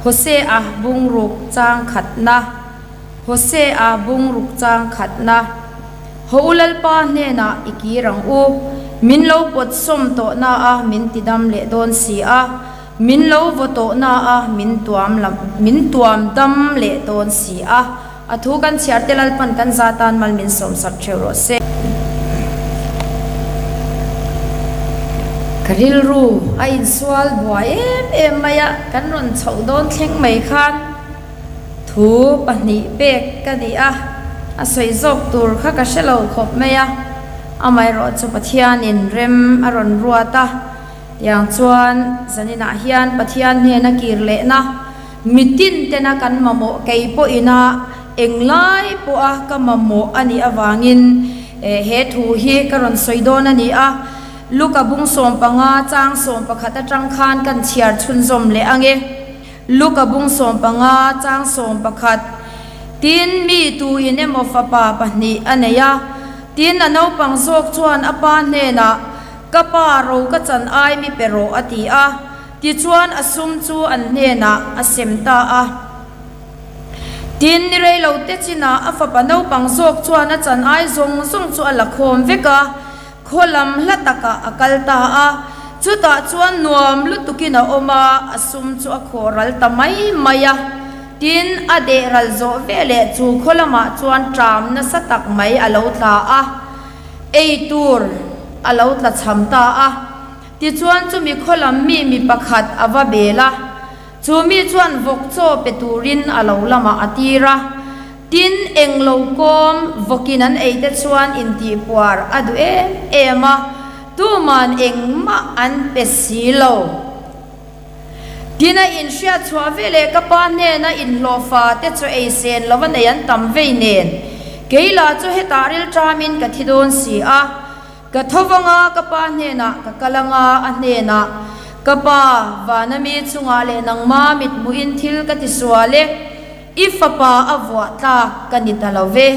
Hosea bungruk chang khatna Hosea bungruk chang khatna Haw u Lalpa hnenah i kir ang u, min lo pawt sawm tawhna a min tidam leh dawn si a, min lo vaw tawhna a min tuam lam min tuam dam leh dawn si a. A thu kan chhiar te Lalpan kan za tan mal min sawmsak theuh rawh se. Ka rilru a insual buai em em mai a, kan rawn chhoh dawn thleng mai khan thu pahnih pek ka ni a, a sawi zawk tur kha ka hre lo khawp mai a, amaherawhchu Pathianin rem a rawn ruat a, tiang chuan zaninah hian Pathian hnena kir lehna Mitin tena kan mamawh kei pawhina englai pawha ka mamawh a nih avangin he thu hi ka rawn sawi dawn a ni a. Luka bung 15 chang 11 atang khan kan chhiar chhunzawm leh ang e. Luka bung 15 chang 11 Tin, mi tuin emaw fapa pahnih a nei a. Tin, a naupang zawk chuan a pa hnenah, Ka pa, ro ka chan ai mi pe rawh a ti a. Tichuan a sum chu an hnenah a sem ta a. Tin, ni rei lo te chinah a fapa naupang zawk chuan a chan ai zawng zawng chu a la khawm vek a, khaw lam hla takah a kal ta a. Chutah chuan nuam lutukin a awm a, a sum chu a khawh ral ta mai mai a. Tin, a deh ral zawh veleh chu khaw lamah chuan ṭam nasa tak mai a lo tla a, ei tur a lo tla chham ta a. Tichuan chumi khaw lam mi mi pakhat a va bel a, chu mi chuan vawk chaw pe turin a lo lamah a tir a. Tin, eng lo kawm vawkin an ei te chuan intihpuar a duh em em a, tuman engmah an pe si lo. Tin, a inhriat chhuah veleh ka pa hnena inhlawhfa te chaw ei sen lova nei an tam vei nen, kei lah chu hetah rilṭamin ka thi dawn si a. Ka tho vang a, ka pa hnenah ka kal ang a, a hnenah, Ka pa, vana mi chungah leh nangma mithmuhin thil ka ti sual e, i fapa a vuah tlak ka ni ta lo ve,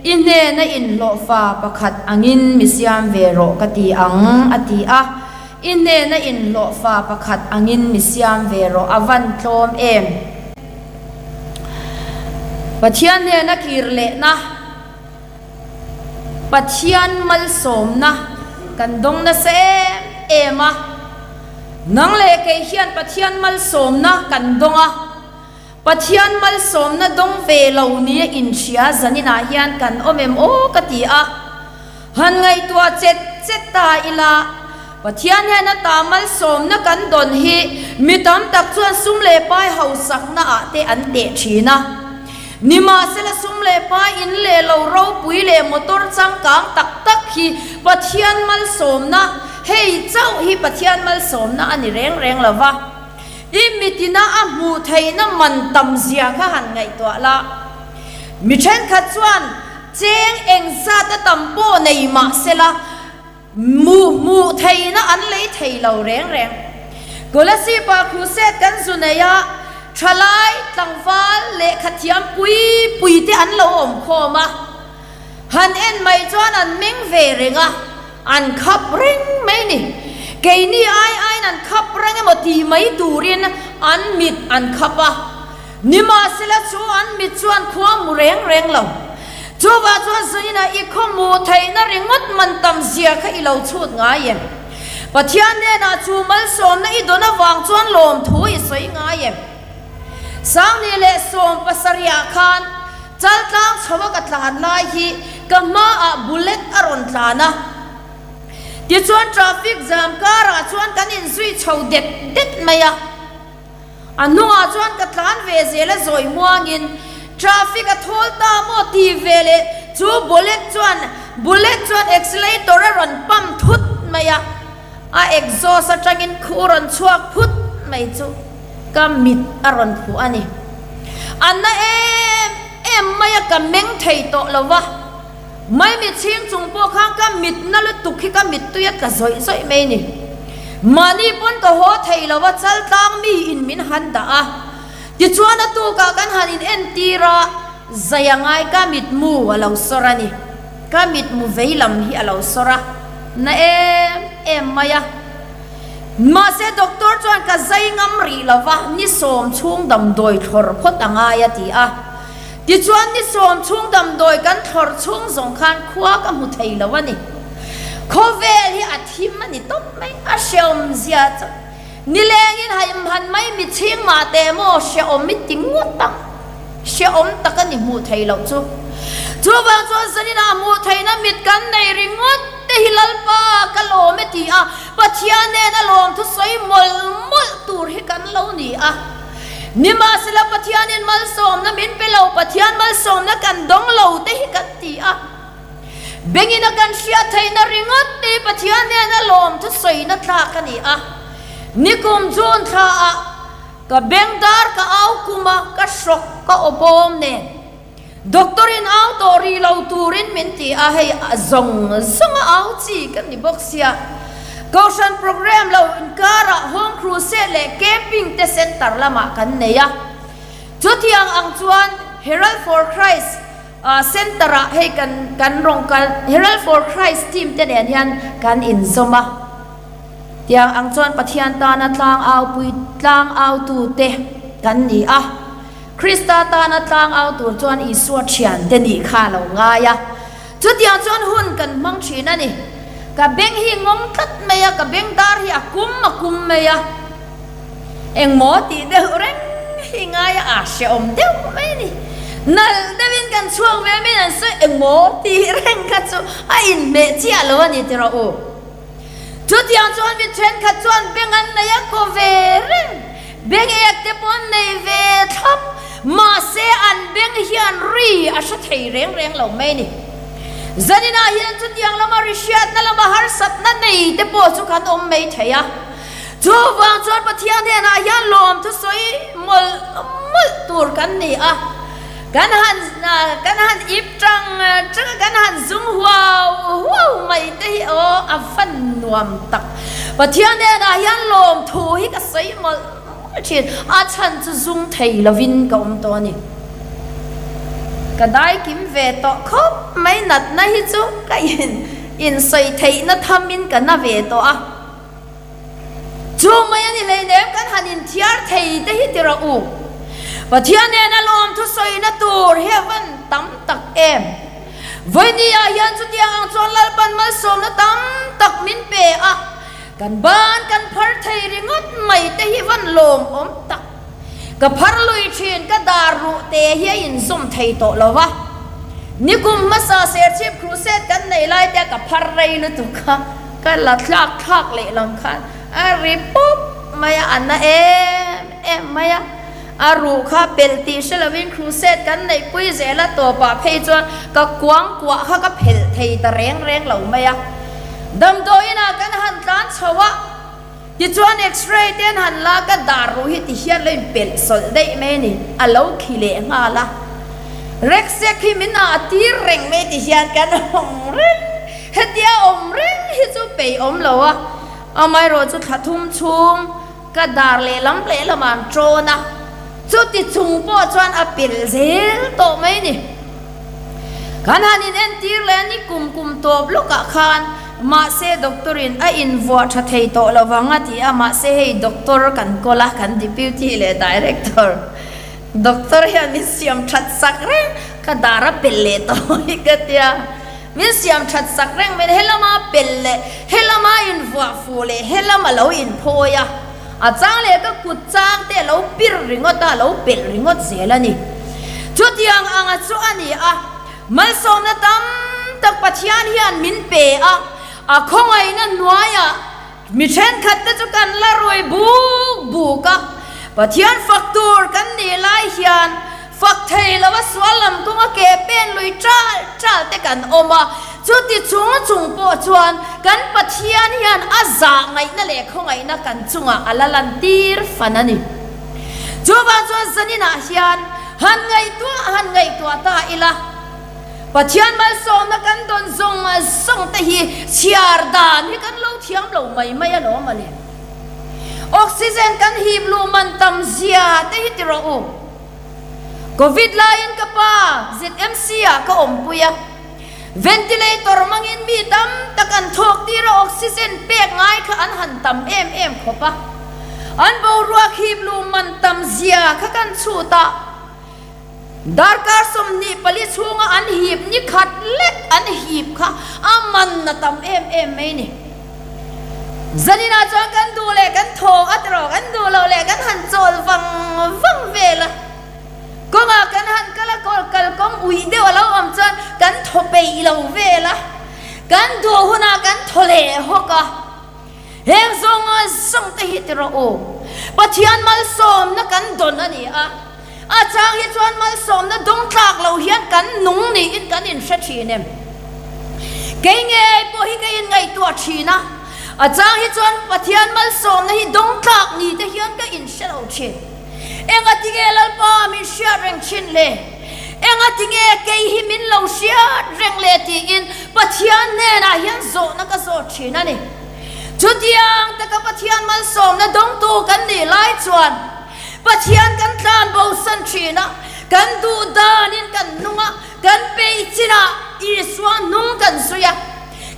i hnena inhlawhfa pakhat angin mi siam ve rawh ka ti ang, a ti a. I hnena inhlawhfa pakhat angin mi siam ve rawh a van tlawm em? Pathian hnena kir lehna. Pathian malsawmna kan dawng nasa em em a, nang leh kei hian Pathian malsawmna kan dawng a, Pathian malsawmna dawng ve lo nia inhria zaninah hian kan awm em aw ka ti a, han ngaihtuah chet chet ta ila, Pathian hian a ta malsawmna kan dawn hi mi tam tak chuan sum leh pai hausakna ah te an teh thin a. Nimahsela sum leh pai in leh lo ropui leh motor changkang tak tak hi Pathian malsawmna, hei chauh hi Pathian malsawmna a ni reng reng lo va. I mitina a hmuh theihna man tam zia kha han ngaihtuah la. Mi thenkhat chuan cheng engzat a tam pawh nei mahsela, Hmuh hmuh theihna an lei thei lo reng reng. Kolasib-ah crusade kan zu nei a, thalai, tlangval, lehkha thiam pui pui te an lo awm khawm a. Han en mai chuan an meng ve reng a, an khap reng mai ni. Keini ai aiin an khap reng emaw tih mai turin an mit an khap a. Nimahsela chu an mit chuan khua hmu reng reng lo. Chuvah chuan Zaina i khaw hmuh theihna ringawt man tam zia kha i lo chhut ngai em? Pathian hnenah chu malsawmna i dawn avang chuan lawmthu i sawi ngai em? Sangni leh 70ah khan Chaltlang chho a ka tlan lai hi ka hmaah bullet a rawn tlan a. Tichuan traffic jam karah chuan kan inzui chho det det mai a. A hnungah chuan ka tlan ve zel a zawi muangin traffic a thawl ta maw ti ve leh chu bullet chuan bullet chuan accelerator a rawn pump thut mai a, a exhaust atangin khu rawn chhuak phut mai chu ka mit a rawn phuh a ni. A na em em mai a ka meng thei tawh lo va, Maimi chhing chung pawh khan ka mit na lutuk hi ka mittui a tla zawih zawih mai ni. Mahni pawn ka haw thei lo a, chaltlang mi in min han dah a. Tichuan a tukah kan han in entir a, zai a ngai ka mitmu a lo sawr a ni. Ka mitmu vei lam hi a lo sawr a, na em em mai a. Mahse doctor chuan ka zai ngam rih lova, ni sawm chhung damdawi thlawr phawt a ngai a ti a. Tichuan ni sawm chhung damdawi kan thlawr chhung zawng khan khua ka hmu thei lo a ni. Khawvel hi a thim a ni tawp mai, a hrehawm zia chu nilengin haimhan mai michhing mah teh maw hrehawm i ti ngawt ang. Hrehawm tak a ni hmuh theih loh chu. Chuvang chuan zaninah hmuh theihna mit kan nei ringawt te hi Lalpa ka lawm e ti a, Pathian nena lawmthu sawi mawlh mawlh tur hi kan lo ni a. Nimahsela Pathianin malsawmna min pe lo, Pathian malsawmna kan dawng lo te hi kan ti a. Bengina kan hriat theihna ringawt te hi Pathian nena lawmthu sawina tlak a ni a. Nikum June thlaah Ka beng dar ka au kum a, ka hrawk ka aw bawm nen. Doctor in au tawh rih lo turin min ti a, hei a zawng zawng a au chi ka ni bawk sia. Kohhran program lo inkarah Home Crusade leh Camping te center lamah kan nei a. Chutiang ang chuan Herald for Christ center ah hei kan kan rawng kal Herald for Christ team te nen hian kan inzawm a. Tiang ang chuan Pathian tana tlangaupui tlangautute kan ni a. Krista tana tlangau tur chuan Isua thiante nih kha a lo ngai a. Chutiang chuan hun kan hmang thin a ni. Ka beng hi ngawng tlat mai a, ka beng dar hi a kum a kum mai a. Engmaw tih deuh reng hi ngai a, a hrehawm deuh mai a ni. Nalh deuhin kan chhuak ve mai an sawi engmaw tih reng kha chu a inhmeh chiah lo a ni tiraw u. Chutiang chuan mi thenkhat chuan beng an nei a kaw ve reng, beng ek te pawh an nei ve thlap, mahse an beng hian ri a hre thei reng reng lo mai a ni. Zaninah hian chutiang lama ri hriatna lama harsatna nei te pawh chu kan awm mai thei a, chuvang chuan Pathian hnenah hian lawmthu sawi mawlh mawlh tur kan ni a. Kan han kan han ip tang tang a, kan han zum huau huau mai te hi aw a van nuam tak. Pathian hnenah hian lawmthu hi ka sawi mawlh mawlh thin, a chhan chu zum thei lovin ka awm tawh a ni. Ka dai kim ve tawh khawp mai, natna hi chu ka in insawi theihna thamin ka na ve tawh a. Chu mai a ni hleinem kan han inthiar thei te hi ti rawh u. Pathian nena lawmthu sawina tur hi a van tam tak em. Vawinia hian chutiang ang chuan Lalpan malsawmna tam tak min pe a, kan ban kan phar thei ringawt mai te hi van lawmawm tak. Ka phar lui thin ka dar ruh te hi a inzawm thei tawh lo va. Nikum hmasa Serchhip Crusade kan nei lai te ka phar rei lutuk a, ka la thlak thlak leh lam khan a ri pup mai a, a na em em mai a. A ruh kha pelh tih hre lovin Crusade kan neihpui zel a tawpah phei chuan ka kuang kuah kha ka phelh thei ta reng reng lo mai a. Damdawiinah kan han tlan chho a. Tichuan X-ray te an han lak a, dar ruh hi ti hian lo inpelh sawlh daih mai a ni, a lo khi leh nghal a. Reksek hi min ah tir reng mai ti hian kan awm reng, hetia awm reng hi chu peih awm lo a, amaherawh chu thla thum chhung ka dar lehlam lehlam ah an ṭawn a, chuti chung pawh chuan a pelh zel tawh mai a ni. Kan han in entir leh a ni kum kum tawp lawkah khan mahse doctor in a invuah tha thei tawh lo vang a ti a, mahse hei doctor kan kawl a, kan deputy leh director doctor hian min siam that sak reng, ka dar a pelh leh tawh hi ka tia, min siam that sak reng mai helama pelh leh helama invuah fuh leh helama lo inphawi a. A chang leh ka kut chang te a lo pir ringawt a, a lo pelh ringawt zel a ni. Chutiang anga chu a ni a, malsawmna tam tak Pathian hian min pe a, a khawngaihna hnuaiah mi thenkhat te chu kan la rui buk buk a, Pathian fak tur kan nih lai hian Fak thei lo a sual lam kawnga ke pen lui ṭal ṭal te kan awm a, chuti chung chung pawh chuan kan Pathian hian a zah ngaihna leh khawngaihna kan chungah a la lantir fan a ni. Chuvang chuan zaninah hian han ngaihtuah han ngaihtuah ta ila, Pathian malsawmna kan dawn zawng zawng te hi chhiar dan hi kan lo thiam lo mai mai alawm a le. Oxygen kan hip luh man tam zia te hi ti rawh u. Covid laiin ka pa ZMC ah ka awmpui a. Ventilator hmangin mi tam tak an thawk tir a, oxygen pek ngai kha an han tam em em khawp a. An boruak hip luh man tam zia kha kan chhut a, darkar 24 chhunga an hip ni khat lek an hip kha a man a tam em em mai ni. Zaninah chuan kan duh leh kan thaw a tiraw, kan duh loh leh kan han chawl vang vang vel a. Kawngah kan han kal a, kawl kalkawng uih deuh a lo awm chuan kan thaw peih lo vel a, kan duh hunah kan thaw leh hawk a. Heng zawng zawng te hi ti rawh u, Pathian malsawmna kan dawn a ni a, a chang hi chuan malsawmna dawng tlak lo hian kan nung niin kan inhre thin em? Kei ngei pawh hi ka inngaihtuah thin a, a chang hi chuan Pathian malsawmna hi dawng tlak ni te hian ka inhre lo thin. Engatinge Lalpa min hriat reng thin le? Engatinge kei hi min lo hriat reng le? tiin Pathian hnenah hian zawhna ka zawt thin a ni. Chutiang taka Pathian malsawmna dawngtu kan nih lai chuan Pathian kan tlan bosan thin a, kan duh danin kan nung a, kan peih chinah Isua hnung kan zui a,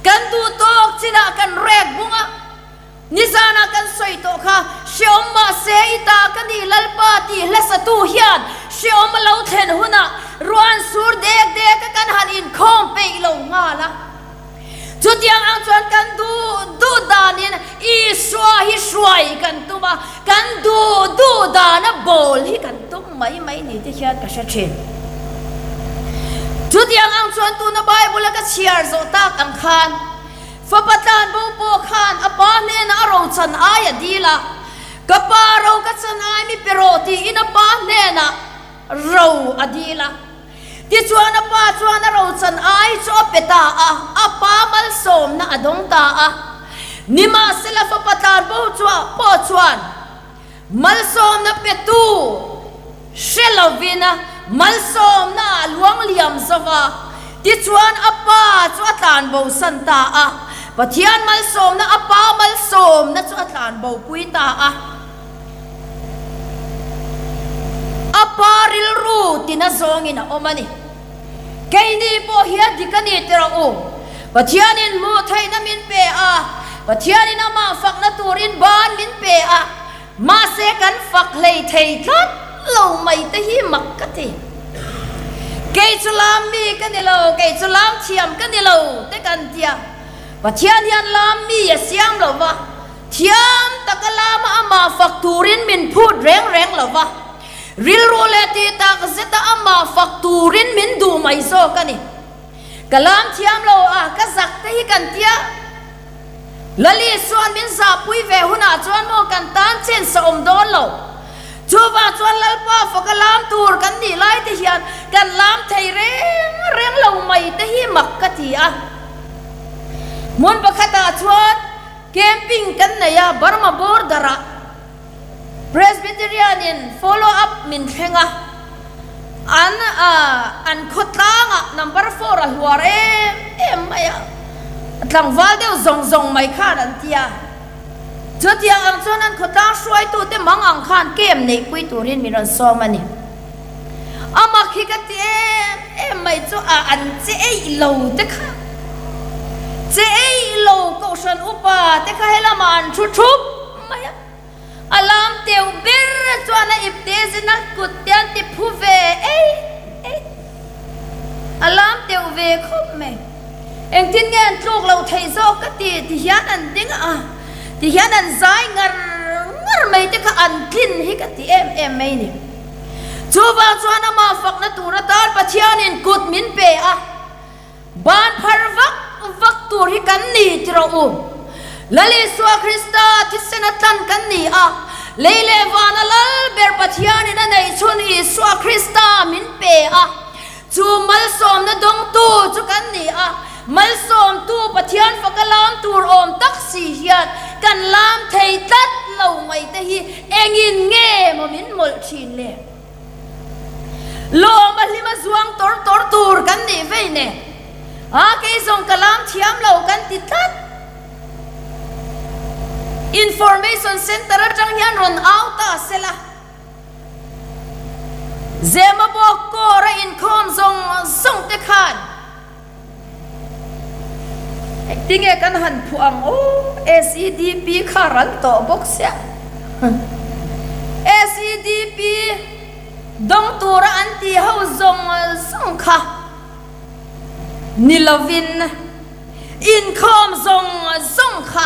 kan duh tawk chinah kan rek bung a, Nizanah kan sawi tawh kha, hreawm mahse i ta ka ni Lalpa tih hlasatu hian hreawm a lo thlen hunah ruan sur dek dek a kan han inkhawm peih lo nghal a. Chutiang ang chuan kan duh duh danin Isua hi hruai kan tum a, kan duh duh dana bawl hi kan tum mai mai ni te hian ka hre thin. Chutiang ang chuan tuna Bible a ka chhiar zawh tak ang khan, Fapa tlanbo pawh khan a pa hnenah a ro chan ai a dil a, Ka pa ro ka chan ai mi pe rawh tiin a pa hnenah ro a dil a. Tichuan a pa chuan a ro chan ai chu a pe ta a, a pa malsawmna a dawng ta a. Nimahsela fapa tlanbo pawh chuan Malsawmna petu hre lovin malsawmna ah luang liam zo va, tichuan a pa chu a tlan bosan ta a. Pathian malsawmna a pa malsawmna chu a tlan bopui ta a. A pa rilru tina zawngin a awm a ni. Keini pawh hi a dik a ni ti rawh u. Pathianin hmuh theihna min pe a, Pathianin amah fakna turin ban min pe a, mahse kan fak hlei thei tlat lo mai te hi mak ka ti. Kei chu lam mi ka ni lo, kei chu lam thiam ka ni lo te kan tia. Pathian hian lam mi a siam lo va, thiam taka lama amah fak turin min phut reng reng lo va. Rilru leh tih tak zeta amah fak turin min duh mai zawk a ni. Ka lam thiam lo a, ka zak te hi kan tia. Lali chuan min zahpui ve hunah chuan maw kan tan chen sa awm dawn lo. Chuvang chuan Lalpa faka lam tur kan nih lai te hian kan lam thei reng reng lo mai te hi mak ka ti a. Hmun pakhatah chuan camping kan nei a, Burma border ah. Presbyterian in follow up min thleng a, an an khawtlangah number four a hluar em em mai a, tlangval deuh zawng zawng mai khan an ti a. Chutiang ang chuan an khawtlang hruaitute mang ang khan camp neihpui turin min rawn sawm a ni. A mak hi ka ti em em mai chu a an che eih lo te kha, che eih lo kohhran upa te kha helamah an thu thup mai a. A lam teuh ber chuan a ipte zin a kut te an ti phu ve ei ei. A lam teuh ve khawp mai. Engtin nge an tluk loh theih zawk ka ti ti hian an ding a, ti hian an zai ngar ngar mai te kha an tlin hi ka ti em em mai ni. Chuvang chuan amah fakna tur atan Pathianin kut min pe a. Ban phar vak vak tur hi kan ni ti rawh u. Lal Isua Krista thisen a tlan kan ni a, lei leh vana lal ber Pathianin a neih chhun Isua Krista min pe a, chu malsawmna dawngtu chu kan ni a, malsawmtu Pathian faka lam tur awm tak si hian kan lam thei tlat lo mai te hi engin nge maw min mawlh thin le? Lawm a hlim a zuang tawr tawr tur kan nih vei nen a kei zawng ka lam thiam lo kan ti tlat. Information Centre atang hian rawn au ta sela. Zemabawk kawr a inkhawm zawng zawng te khan. Tinge kan han phuah ang aw, SEDP kha ral tawh bawk sia. SEDP dawng tura an tih ho zawng zawng kha ni lovin inkhawm zawng zawng kha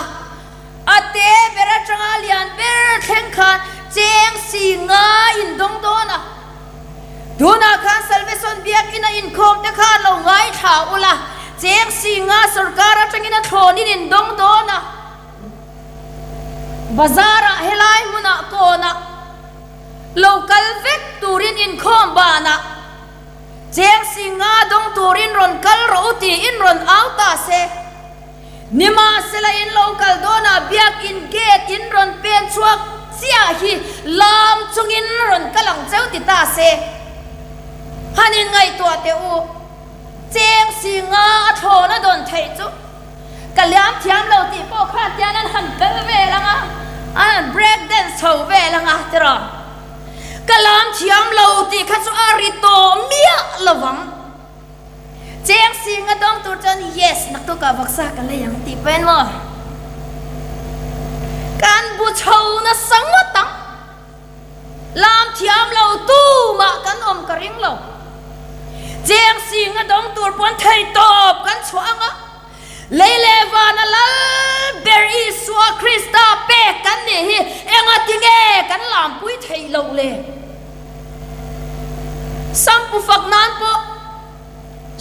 a te ber atanga lian ber thleng khan cheng si nga in dawng dawn a. Tunah khan Salvation Biakinn a inkhawm te khan lo ngaithla ula, cheng si nga sorkar atangin a thlawnin in dawng dawn a. Bazar ah helai hmunah kawnah lo kal vek turin inkhawm banah cheng si nga dawng turin rawn kal rawh u tiin rawn au ta se. Nimahsela in lo kal dawnah Biakinn gate in rawn pen chhuak chiah hi lam chungin rawn kal ang cheu ti ta se. Han in ngaihtuah teh u, cheng si nga a thlawn a dawn theih chu ka liam thiam lo tih pawh khan tian an han kal vel ang a, an han break dance chho vel ang a tiraw. Ka lam thiam lo tih kha chu a ri tawh miah lo vang. Cheng sing a dawng tur chuan yes naktukah vawksa ka lei ang tih pawh en maw? Kan bu chho nasa ngawt ang. Lam thiam lo tumah kan awm ka ring lo. Cheng sing a dawng tur pawn thei tawp kan chhuah ang a. Lei leh vana lal ber Isua Krista pek kan nih hi enga tinge kan lampui theih loh le? Shampoo fak nan pawh,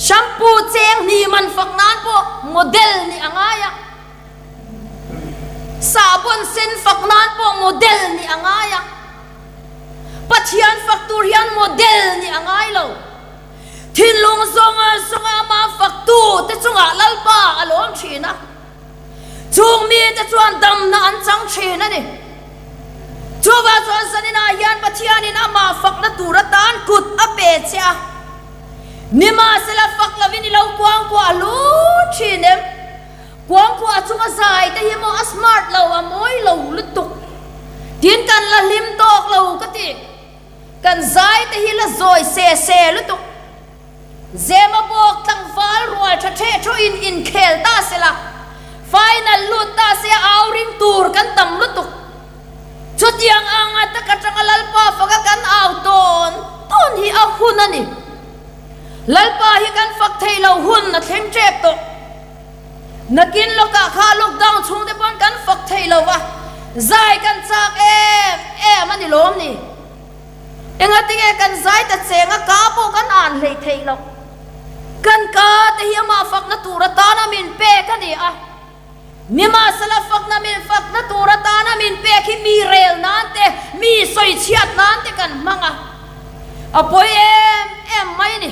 shampoo cheng hnih man fak nan pawh model nih a ngai a. Sahbawn sen fak nan pawh model nih a ngai a. Pathian fak tur hian model nih a ngai lo. Thinlung zawnga zawnga amah faktu te chungah Lalpa a lawm thin a, chung mite chuan damna an chang thin a ni. Chuvah chuan zaninah hian Pathianin amah fakna tur atan kut a pe che a, nimahsela fak lovin i lo kuangkuah hlur thin em? Kuangkuah chunga zai te hi maw a smart lo, a mawi lo lutuk. Tin kan la hlim tawk lo ka ti. Kan zai te hi la zawi se se lutuk. Zema bawk tlangval rual tha theh thu in inkhel ta se la, final lut ta se au ring tur kan tam lutuk. Chutiang anga tak atanga Lalpa faka kan au tawn tawn hi a hun a ni. Lalpa hi kan fak thei lo hun a thleng tep tawh. Nakin lawkah kha lockdown chhung te pawn kan fak thei lo va, zai kan chak em em a ni lawm ni? Engatinge kan zai ta cheng a ka pawh kan an hlei theih loh? Kan ka te hi amah fakna tur atana min pek a ni a, nimahsela fakna min fakna tur atana min pek hi mi rel nan te, mi sawi chhiat nan te kan hmang a, a pawi em em mai a ni.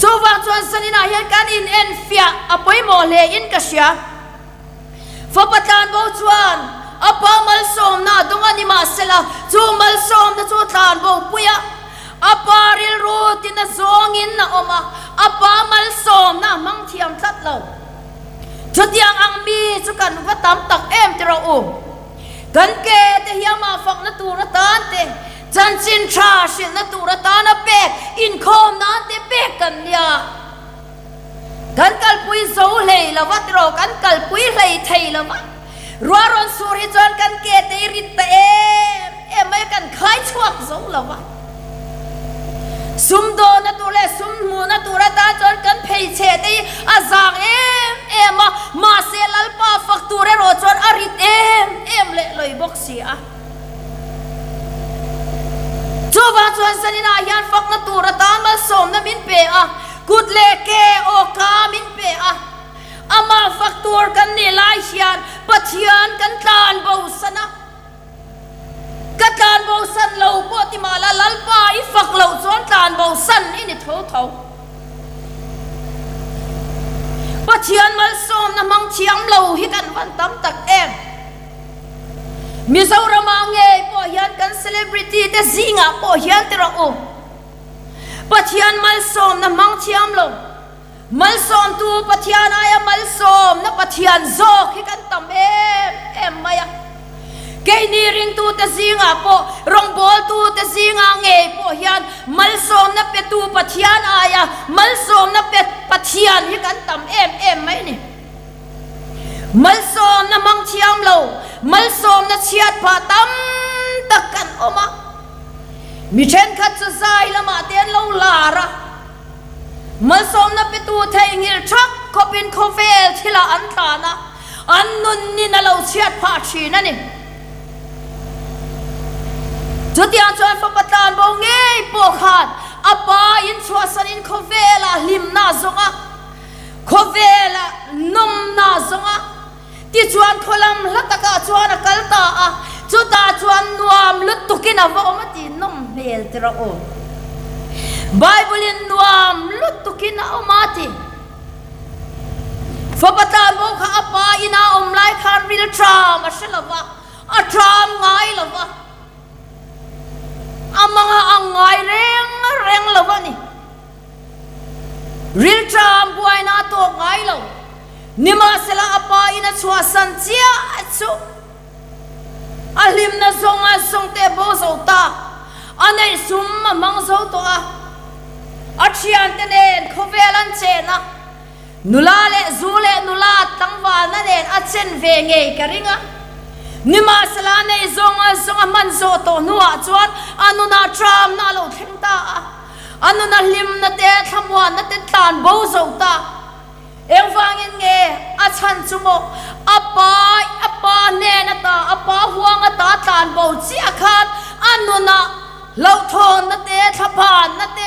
Chuvang chuan zaninah hian kan inenfiah a pawimawh hle in ka hria. Fapa tlanbo chuan a pa malsawmna a dawng a ni mahsela chu malsawmna chu tlanbo pui a, a pa rilru tina zawngin a awm a, a pa malsawmna a hmang thiam tlat lo. Chutiang ang mi chu kan va tam tak em ti rawh u. Kan ke te hi amah fakna tur atan te, Chanchin tha hrilhna tur atana pek inkhawm nan te pek kan nia. Kan kalpui zo hlei lo va tiraw, kan kalpui hlei thei lo va. Ruah rawn sur hi chuan kan ke te i rit ta em em mai a, kan khai chhuak zo lo va. Sumdawnna tur leh sum hmuhna tur atan chuan kan pheichhe te hi a zang em em a, mahse Lalpa fak tur erawh chuan a rit em em leh lawi bawk si a. Chuvang chuan zaninah hian fakna tur atan malsawmna min pe a, kut leh ke awka min pe a. Amah fak tur kan nih lai hian Pathian kan tlan bosan a. Ka tlan bosan lo pawh ti mah la Lalpa i fak loh chuan tlan bosan i ni tho tho. Pathian malsawmna hmang thiam lo hi kan van tam tak em. Mizoramah ngei pawh hian kan celebrity te zingah pawh hian ti rawh u. Pathian malsawmna hmang thiam lo, malsawmtu Pathian aia malsawmna Pathian zawk hi kan tam em em mai a. Keini ringtute zingah pawh, rawngbawltute zingah ngei pawh hian malsawmna petu Pathian aia malsawmna pe Pathian hi kan tam em em mai a ni. Malsawmna hmang thiam lo, malsawmna chhiat phah tam tak kan awm a. Mi thenkhat chu zai lamah te an lo lar a, malsawmna petu theihnghilh thak khawpin khawvel thilah an tlan a, an nunnin a lo chhiat phah thin a ni. Chutiang chuan fapa tlanbo ngei pawh khan a pa inchhuahsanin khawvelah hlimna a zawng a, Khawvela nawmna zawnga tichuan khawlam hla takah chuan a kal ta a, chutah chuan nuam lutukin a va awm a ti nawm hmel ti rawh u. Bible-in nuam lutukin a awm a ti. Fapa tlanbo kha a pa ina awm lai khan rilṭam a hre lo va, a ṭam ngai lo va, a manga ang ngai reng reng lo a ni. Rilṭam buaina a tawk ngai lo. Nimahsela a pa in a chhuahsan chiah chu a hlimna zawng a zawng te bo zo ta. A neih sum a hmang zo tawh a, a thiante nen khawvel an chen a, nula leh zu leh nula tlangvalna nen a chen ve ngei ka ring a. Nimahsela a neih zawng a zawng a hman zawh tawh hnuah chuan a nunah ṭamna a lo thleng ta a. A nuna hlimna te, thlamuanna te tlan bo zo ta. Engvangin nge a chhan chu maw? A pa, a pa hnen ata, a pa huang ata tlan bo chiah khan a nunah hlauhthawnna te, thlaphanna te,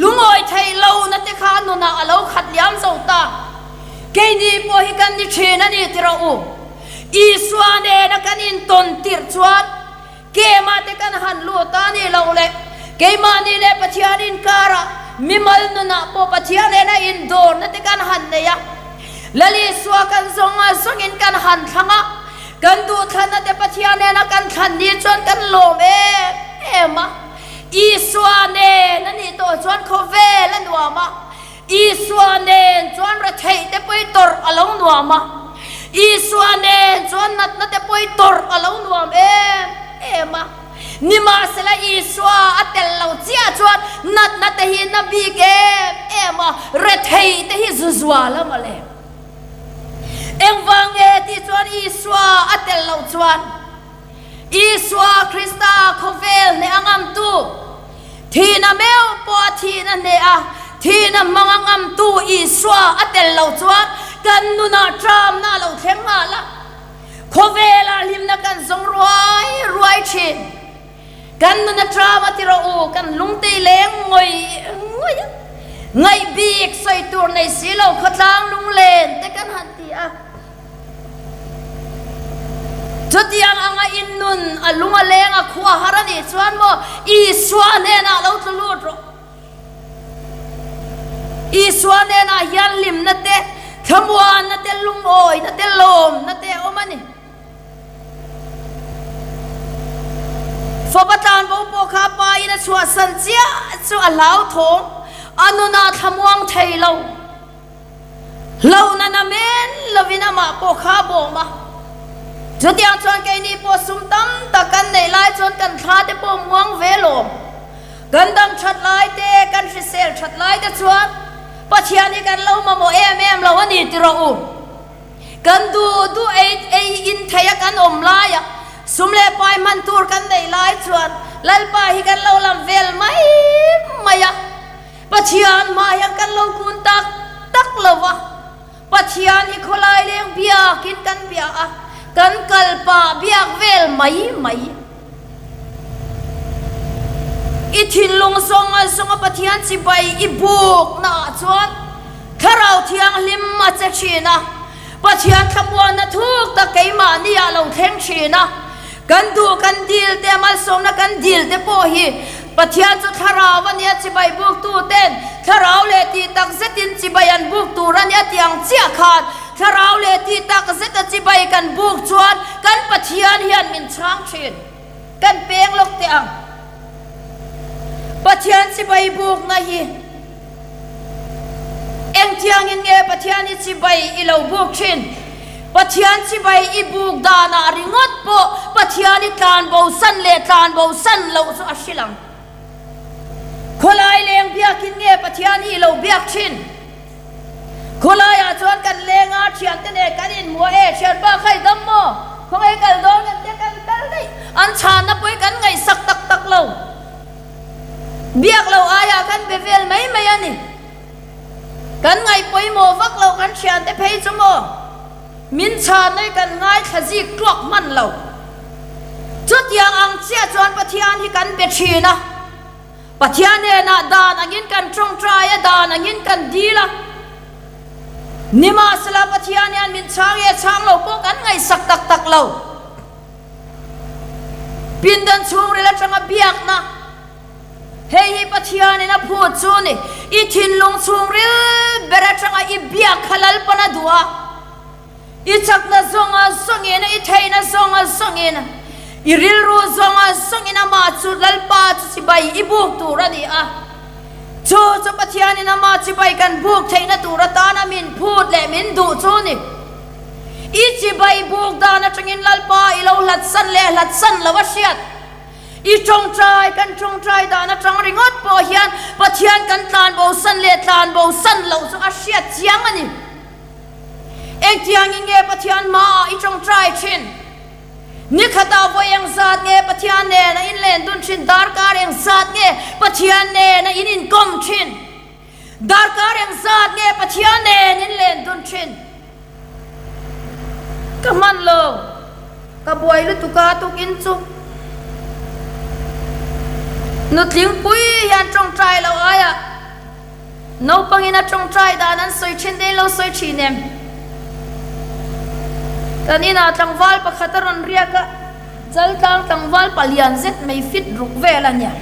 lungawi theih lohna te kha a nunah a lo khat liam zo ta. Keini pawh hi kan ni thin a ni ti rawh u. Isua nena kan intawn tirh chuan Keimah te kan han lut a nih loh le, keimahni leh Pathian inkarah mimal nunah pawh Pathian nena indawrna te kan han nei a. Lal Isua kan zawng a zawngin kan han thlang a, kan duhthlanna te Pathian nena kan thlan ni chuan kan lawm em em a. Isua nen a nih tawh chuan khawvel a nuam a, Isua nen chuan retheih te pawi tawrh a lo nuam a, Isua nen chuan natna te pawi tawrh a lo nuam em em a. Nimahsela Isua a tel lo chiah chuan natna te hi na bik em em a, retheih te hi zu zual a mawle. Engvang nge tih chuan Isua a tel lo chuan Isua Krista khawvel hneh a ngamtu, thihna meuh pawh a thihna hneh a, thihna hmang a ngamtu Isua a tel lo chuan kan nunah ṭamna a lo thleng nghal a, khawvelah hlimna kan zawng ruai ruai ṭhin. Kan nun a ṭam a ti rawh u, kan lungtei leng ngawih ngawih a, ngaih bik sawi tur nei si lo khawtlang lunglen te kan han ti a. Chutiang anga in nun a lung a leng a khua har a nih chuan maw Isua hnenah lo tlu lut rawh. Isua hnenah hian hlimna te, thlamuanna te, lungawina te, lawmna te a awm a ni. Fapa tlanbo pawh kha a pa in a chhuahsan chiah chu a hlauthawng, a nunah thlamuang thei lo. Hlauhna na men lovin amah pawh kha a bawm a. Chutiang chuan keini pawh sum tam tak kan neih lai chuan kan thla te pawh muang ve lawm. Kan dam that lai te, kan hrisel that lai te chuan Pathian hi kan lo mamawh em em lo a ni ti rawh u. Kan duh duh ei ei in thei a kan awm lai a, sum leh pai hman tur kan neih lai chuan Lalpa hi kan lo lam vel mai mai a. Pathian hmah hian kan lo kun tak tak lo va, Pathian hi khawlai leng biakin kan bia a, kan kal pah biak vel mai mai. I thinlung zawng a zawnga Pathian chibai i bukna ah chuan Thlarau Thianghlim a che thin a, Pathian thlamuanna thuk tak keimahni ah lo thleng thin a, kan duh kan dil te malsawmna kan dil te pawh hi Pathian chu thlarau a nia chibai buk tu ten thlarau leh tih tak zetin chibai an buk tur a nia tih ang chiah khan thlarau leh tih tak zeta chibai kan buk chuan kan Pathian hian min chhang thin kan peng lawk teh ang. Pathian chibai bukna hi Engtiangin nge Pathian i chibai i lo buk thin? Pathian chibai i buk danah ringawt pawh Pathian i tlan bosan leh tlan bosan loh chu a hrilh ang. Khawlai leng biakin nge Pathian hi i lo biak thin? Khawlaiah chuan kan leng a, thiante nen kan inhmu a, E thianpa kha i dam maw? Khawngaih kal dawn kan tia kan kal daih. An chhanna pawh hi kan ngaihsak tak tak lo. Biak lo aiah kan be vel mai mai a ni. Kan ngaih pawimawh vak lo kan thiante phei chu maw? Min chhanna hi kan ngaithla zik tluak hman lo. Chutiang ang chiah chuan Pathian hi kan be thin a. Pathian hnenah dan angin kan tawngtai a, dan angin kan dil a. Nimahsela Pathian hian min chhang nge chhang lo pawh kan ngaihsak tak tak lo. Pindan chhungril atanga biakna, Hei hi Pathianin a phut chu ni, i thinlung chhungril ber atanga i biak kha Lalpan a duh a. I chakna zawnga zawngin, i theihna zawnga zawngin, i rilru zawnga zawngin amah chu Lalpa chu chibai i buk tur a ni a. Chu chu Pathianin amah chibai kan buk theihna tur atana min phut leh min duh chu a ni. I chibai buk dan atangin Lalpa i lo hlatsan leh hlatsan lo a hriat. I tawngtai kan tawngtai dan atang ringawt pawh hian Pathian kan tlanbosan leh tlanbosan loh chu a hriat chiang a ni. Engtiangin nge Pathian hmaah i tawngtai thin? Ni khatah vawi engzat nge Pathian nena in len dun thin? Darkar engzat nge Pathian nena in inkawm thin? Darkar engzat nge Pathian nen in len dun thin? Ka hman lo, ka buai lutuk a tukin chu. Nutlingpui hian tawngtai lo aiah. Naupangin a tawngtai dan an sawi thin daih lo sawi thin em? Kan inah tlangval pakhat a rawn riak a, Chaltlang tlangval palian zet mai fit ruk vel a nia.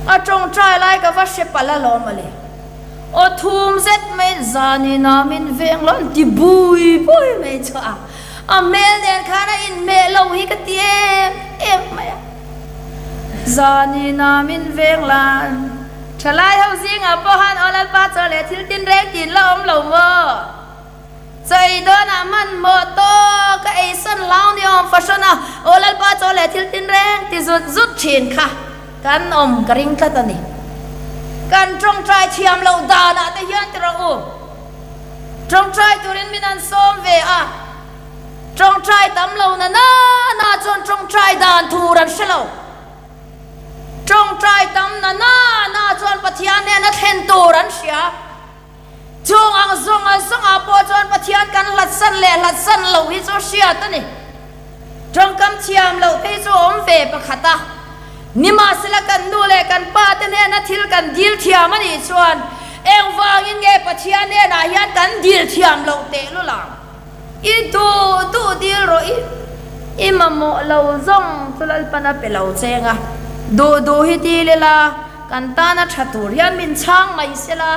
A tawngtai lai ka va hre palh alawm ale. Aw thum zet mai zanin ah min veng lo an ti bui bui mai chu a. A hmel nen khan a inhmeh lo hi ka ti em em mai a. Zanin ah min veng lan. Thalai ho zingah pawh han aw Lalpa chaw leh thil tin reng tin la awm lo maw? Chaw ei dawnah hmanhmawh tawk a eisawn hlau ni awm fahrawn a, aw Lalpa chaw leh thil tin reng ti zut zut thin kha kan awm ka ring tlat a ni. Kan tawngtai thiam loh danah te hian ti rawh u. Tawngtai turin min an sawm ve a, tawngtai tam lo na na na chuan tawngtai dan tur an hre lo. Tawngtai tam na na na chuan Pathian hnena thlen tur an hria. Chung ang zawnga zawngah pawh chuan Pathian kan hlatsan leh hlatsan loh hi chu hriat a ni. Tawngkam thiam loh phei chu awm ve pakhat a. Nimahsela kan nu leh kan pa te hnena thil kan dil thiam a nih chuan engvangin nge Pathian hnenah hian kan dil thiam loh tehlul ang? I duh duh dil rawh i, i mamawh lo zawng chu Lalpan a pe lo cheng a, duh duh hi dil ila kan tana tha tur hian min chhang mai sela.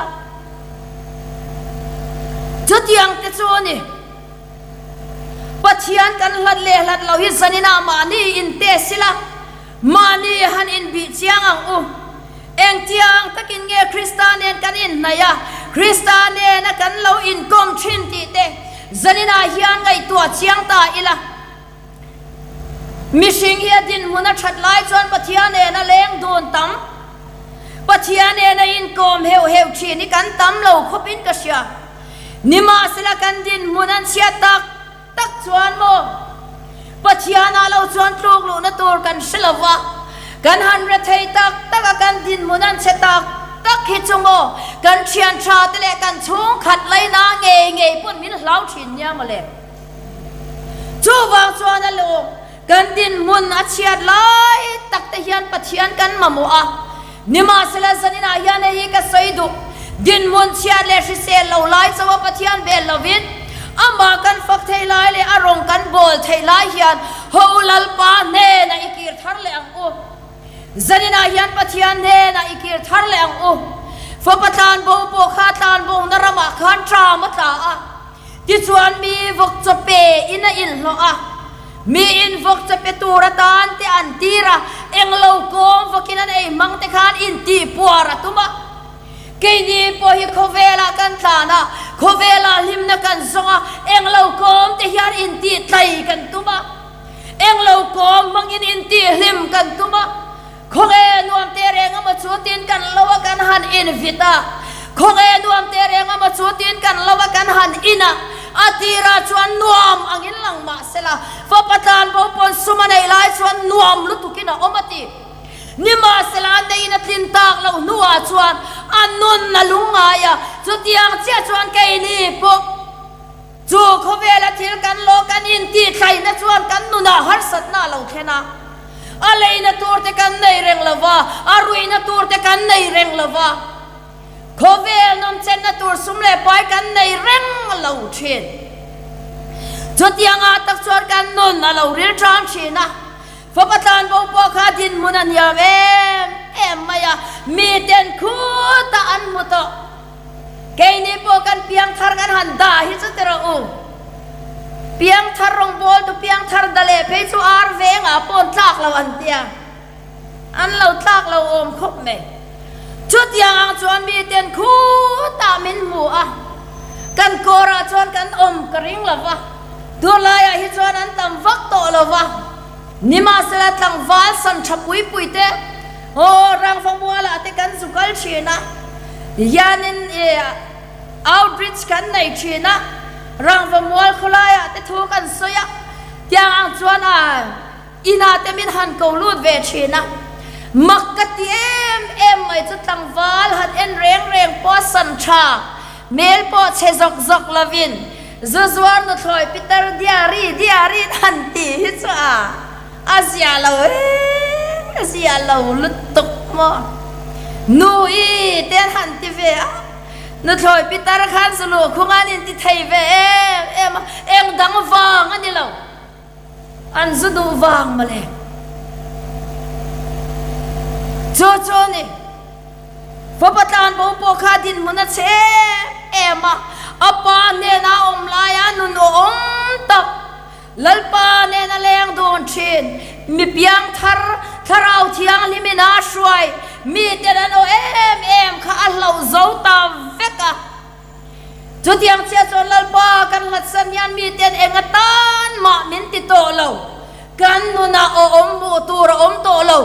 Chutiang te chu a ni. Pathian kan hlat leh hlat lo hi zaninah mahni intest ila, mahni han inbih chiang ang u. Engtiang takin nge Krista nen kan inhnaih a, Krista nena kan lo inkawm thin tih te zaninah hian ngaihtuah chiang ta ila. Mihring hi a dinhmun a that lai chuan Pathian nena leng dun tam, Pathian nena inkawm heuh heuh thin hi kan tam lo khawpin ka hria. Nimahsela kan dinhmun an chhiat tak tak chuan maw Pathianah lo chuan tluk luhna tur kan hre lo va, kan han re thei tak tak a, kan dinhmun an chhe tak tak hi chu maw kan thian tha te leh kan chhungkhat laina ngei ngei pawn min hlau thin nia mawle. Chuvang chuan a lawm Kan dinhmun a chhiat lai tak te hian Pathian kan mamawh a, nimahsela zaninah hian hei hi ka sawi duh, dinhmun chhiat leh hrisel lo lai chauha Pathian bel lovin, amah kan fak theih lai leh a rawng kan bawl theih lai hian ho Lalpa hnenah i kir thar leh ang u. Zaninah hian Pathian hnenah i kir thar leh ang u. Fapa tlanbo pawh kha tlanbona ramah khan ṭam a tla a. Tichuan mi vawk chaw pe in a inhlawh a, mi in vawk chaw pe tur atan te an tir a, englo kawng vawkin an ei hmang te khan intih puar a tum a. Keini pawh hi khawvelah kan tlan a, khawvelah hlimna kan zawng a, englo kawng te hian intih tlai kan tum a, englo kawng hmangin intih hlim kan tum a. Khawnge nuam te reng emaw chu tin kan lo a kan han invit a. Khawnge nuam teh reng a maw chu tiin kan lo a kan han in a, a tirah chuan nuam angin lang mah sela, fapa tlanbo pawn sum a neih lai chuan nuam lutukin a awm a ti. Nimahsela a neiin a tlin tak loh hnuah chuan a nun a lungngai a, chutiang chiah chuan keini pawh chu khawvela thil kan lawh kan intihthlaihna chuan kan nunah harsatna a lo thlen a, a leina turte kan nei reng lo va, a ruihna turte kan nei reng lo va, khawvel nawmchenna tur sum leh pai kan nei reng lo thin. Chutiangah tak chuan kan nun a lo ril tang thin a. Fapa tlanbo pawh kha dinhmun a hniam em em mai a, miten khutah an hmu tawh. Keini pawh kan piangthar kan han dah hi chu ti rawh u. Piangthar rawngbawltu piangthar da leh phei chu ar vengah pawh an tlak lo an tia. An lo tlak lo awm khawp mai. Chutiang ang chuan miten khutah min hmu a, kan kawrah chuan kan awm ka ring lo va. Tunlaiah hi chuan an tam vak tawh lo va, nimahsela tlangval san tha pui pui te, aw rangva mualah te kan zu kal thin a, hianin outreach kan nei thin a, rangva mual khawlaiah te thu kan sawi a, tiang ang chuan a Inah te min han ko lut ve thin a, mak ka ti em em mai chu tlangval han en reng reng pawh a san tha, hmel pawh chhe zawk zawk lovin zu zuar nuthlawi pitar diary diary in han ti hi chu a a zia lo e, a zia lo lutuk maw nu i te an han ti ve a, nuthlawi pitar khan zu luhkhung an inti thei ve em em a, eng dang vang a ni lo. An zu duh vang mawle. Chu chu a ni. Fapa tlanbo pawh kha dinhmun a che em em a, a pa hnena a awm laia nun awm tak, Lalpa nena leng dun thin, mi piangthar, thlarau thianghlimin a hruai, miten an aw em em kha a hlauh zo ta vek a. Chutiang chiah chuan Lalpa kan hlatsan hian miten eng atan mah min ti tawh lo, kan nunah aw awm hmuh tur a awm tawh lo.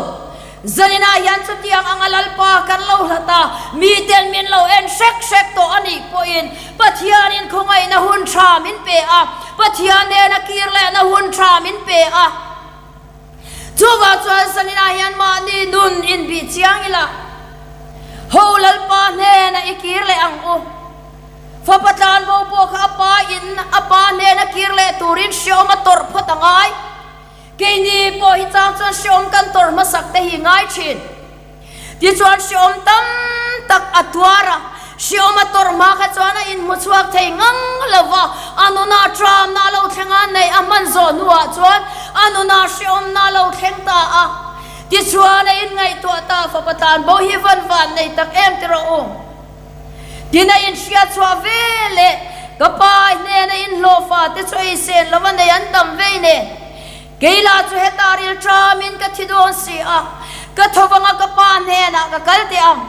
Zaninah hian chutiang anga Lalpa kan lo hlat a, miten min lo en hrek hrek tawh a nih pawhin Pathianin khawngaihna hun tha min pe a, Pathian nena kir lehna hun tha min pe a. Chuvang chuan zaninah hian mahni nun inbih chiang ila, Ho Lalpa hnena i kir leh ang u. Fapa tlanbo pawh kha a pa in a pa hnena kir leh turin hreawm a tawrh phawt a ngai. Keini pawh hi chang chuan hreawm kan tawrh hmasak te hi ngai thin. Tichuan hreawm tam tak a tuar a, hreawm a tawrh hma kha chuan a inhmu chhuak thei ngang lo va, a nunah tramna a lo thleng a, neih a hman zawh hnuah chuan a nunah hreawmna a lo thleng ta a. Tichuan a inngaihtuah ta, Fapa tlanbo hi van van nei tak em ti rawh u. Tin a inhriat chhuah ve leh ka pa hnena inhlawhfa te chu ei sen lo va nei an tam vei nen. Kei lah chu heta ril ṭamin ka thi dawn si a, ka tho vanga ka pa hnenah ka kal teh ang.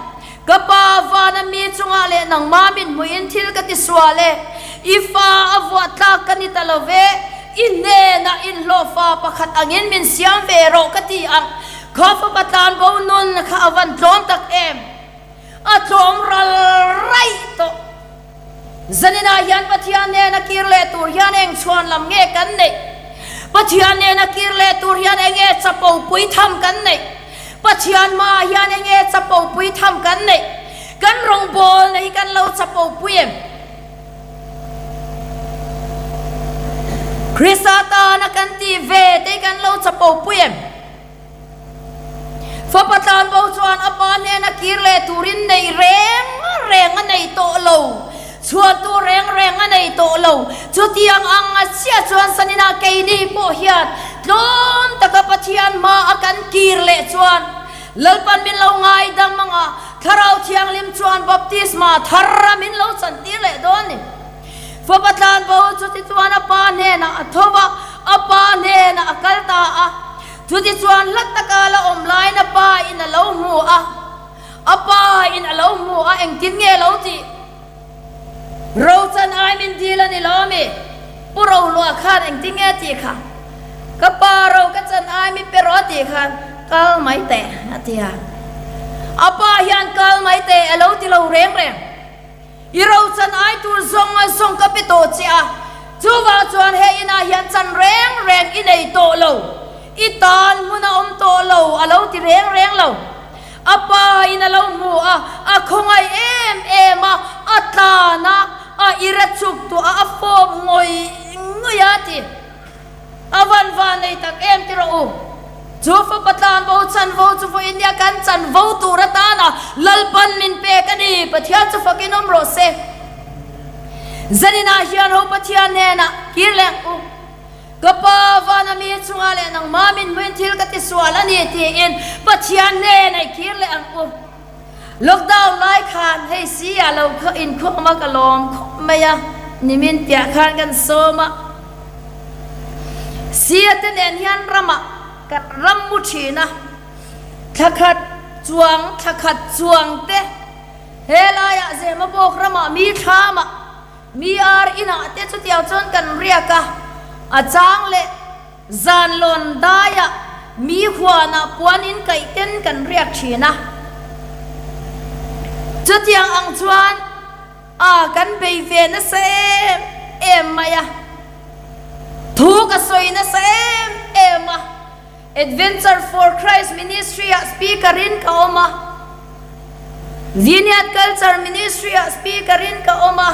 Ka pa vana mi chungah leh nangmah min hmuhin thil ka ti sual e, i fa a vuah tlak ka ni ta lo ve, i hnenah inhlawhfa pakhat angin min siam ve rawh ka ti ang. Kha fapa tlanbo nun kha a van tlawm tak em! A tlawm ral raih tawh. Zaninah hian Pathian nena kir leh tur hian eng chhuan lam nge kan neih? Pathian nena kir leh tur hian eng nge chapo pui tham kan neih? Pathian hmaah hian eng nge chapo pui tham kan neih? Kan rawngbawlna hi kan lo chapo pui em? Krista tana kan tih ve te hi kan lo chapo pui em? Fapa tlanbo chuan a pa hnena kir leh turin neih reng reng a nei tawh lo, chhuan tur reng reng a nei tawh lo. Chutiang ang a chiah chuan Sanina keini pawh hian tlawm taka Pathian hma a kan kir leh chuan Lalpan min lo ngaidam ang a, Thlarau Thianghlim chuan baptisma thar a min lo chantir leh dawn ni. Fapa tlanbo chu tichuan a pa hnenah a tho va, a pa hnenah a kal ta a. Chutichuan hla taka la awm laiin a pa in a lo hmu a, a pa in a lo hmu a, engtin nge lo tih? Rochan ai min dil a ni lo ami? Pu Rohlua khan engtin nge a tih kha? Ka pa ro ka chan ai mi pe rawh a tih khan kal mai teh a ti a. A pa hian kal mai teh a lo ti lo reng reng. I rochan ai tur zawng a zawng ka pe tawh che a, chuvang chuan he inah hian chan reng reng i nei tawh lo, i tan hmun a awm tawh lo a lo ti reng reng lo. A pa in a lo hmu a, a khawngaih em em a, a tlan a, a ira chuk tuah a, a fawp ngawih ngawih a ti. A van van nei tak em ti rawh u. Chu fapa tlanvo chanvo chu vawiin nia kan chanvo tur atana Lalpan min pek a ni. Pathian chu fakin awm rawh se. Zaninah hian ho Pathian hnenah kir leh ang u. Ka pa vana mi chungah leh nangmah min hmuin thil ka ti sual a ni tiin Pathian hnenah i kir leh ang u. Lockdown lai khan hei si a lo kha inkhawm a ka lawm khawp mai a, nimin piah khan kan sawm a. Sia te nen hian ramah kan ram mu thin a, thla khat chuang thla khat chuang te he laiah Zemabawk ramah mi thlamah mi ar inah te chutiang chuan kan riak a, a chang leh Zan lawn daiah mi huanah puan in kaih ten kan riak thin a. Chutiang ang chuan a kan bei ve nasa em em mai a. Thu ka sawi nasa em em a. Adventure for Christ Ministry ah speaker in ka awm a. Vineyard Culture Ministry ah speaker in ka awm a,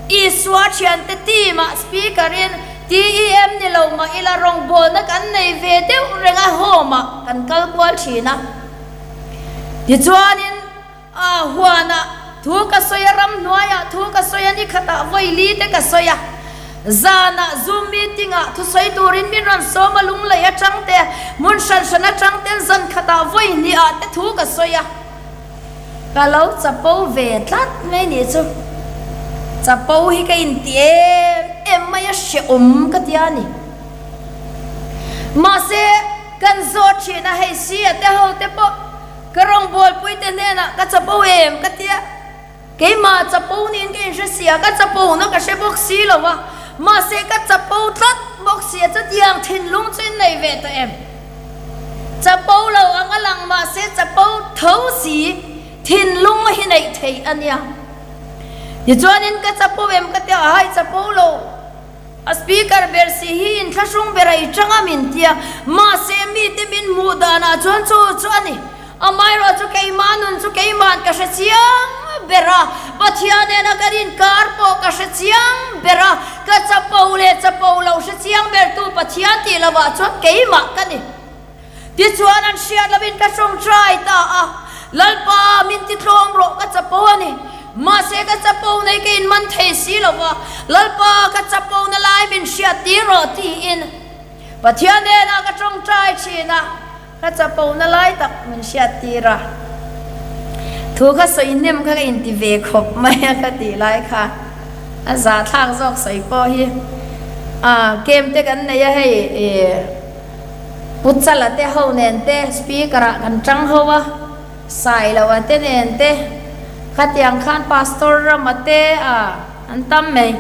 Isua thiante team ah speaker in TEM ni lo mah ila rawngbawlna kan nei ve deuh reng a home ah kan kal kual thin a. Tichuanin a huan ah thu ka sawi a, ramhnuai ah thu ka sawi a, nikhat ah vawi li te ka sawi a. Zanah Zoom meeting ah thusawi turin min rawn sawm a, lunglei atang te, hmun hran hran atang ten zan khatah vawi hnih ah te thu ka sawi a, ka lo chapo ve tlat mai nih chu. Chapo hi ka inti em em mai a, hrehawm ka tia ni. Mahse, kan zawt thin a, hei si a te ho te pawh ka rawngbawlpui te hnenah ka chapo em ka tia. Keimah chapo niin ka inhre si a, ka chapo na ka hre bawk si lo a, mahse ka chapo tlat bawk si a, chutiang thinlung chu in nei ve tawh em? Chapo lo ang a lang mahse chapo tho si thinlung hi neih theih a nia. Tichuanin ka chapo em ka tia, hai chapo lo. A speaker ber si hi inthlahrung ber a i tang a min tia, mahse mite min hmuh danah chuan chu chu a ni. Amaherawh chu keimah nun chu keima'n ka hre chiang ber a, Pathian nena kan inkar pawh ka hre chiang ber a, ka chapo leh chapo lo hre chiang bertu Pathian tih lovah chuan keimah ka ni. Tichuan an hriat lovin ka tawngtai ta a, Lalpa, min ti tlawm rawh, ka chapo a ni. Mahse ka chapo nei ka inman thei si lo va, Lalpa, ka chapo na lai min hriat tir rawh tiin Pathian hnenah ka tawngtai thin a, ka chapo na lai tak min hriat tir a. Thu kha sawi hnem kha ka inti ve khawp mai a ka tih lai kha a zahthlak zawk sawi pawh hi a kem te kan nei a hei ih. Pu Chala te ho nen te speaker ah kan tang ho a, Sailoa te nen te, khatiang khan Pastor Rama te a an tam mai.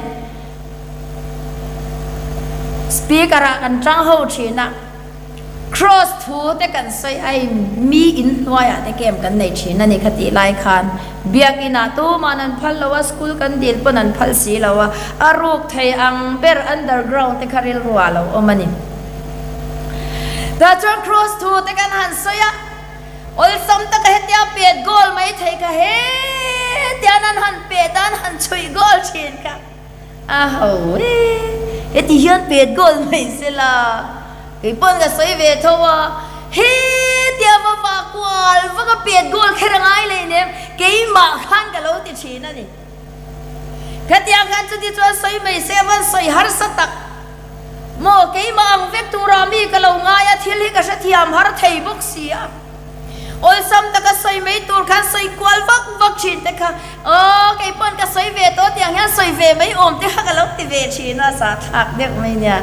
Speaker ah kan tang ho thin a, Cross thu te kan sawi a in mi in hnuai ah te camp kan nei thin a ni khatih lai khan Biakinn ah tuman an phal lo a, school kan dil pawn an phal si lo a, a ruk thei ang ber underground te kha rilru ah lo awm a ni. Tah chuan Kross thu te kan han sawi a, awlsam taka hetia pet goal mai thei kha hetian an han pet a, an han chhuih goal thin kha a ho e, heti hian pet goal mai se la, kei pawn ka sawi ve tho a, hetia va vah kual vak a pet goal kher a ngai leh nem, keimah khan ka lo ti thin a ni. Khatiang khan chuti chuan sawi mai se a van sawi harsa tak. Maw keimah ang vek turah mi ka lo ngai a, thil hi ka hrethiam har thei bawk si a. Awlsam taka sawi mai tur khan sawi kual vak vak thin te kha, aw kei pawn ka sawi ve tawh tiang hian sawi ve mai awm te kha ka lo ti ve thin a, zahthlak deuh mai nia.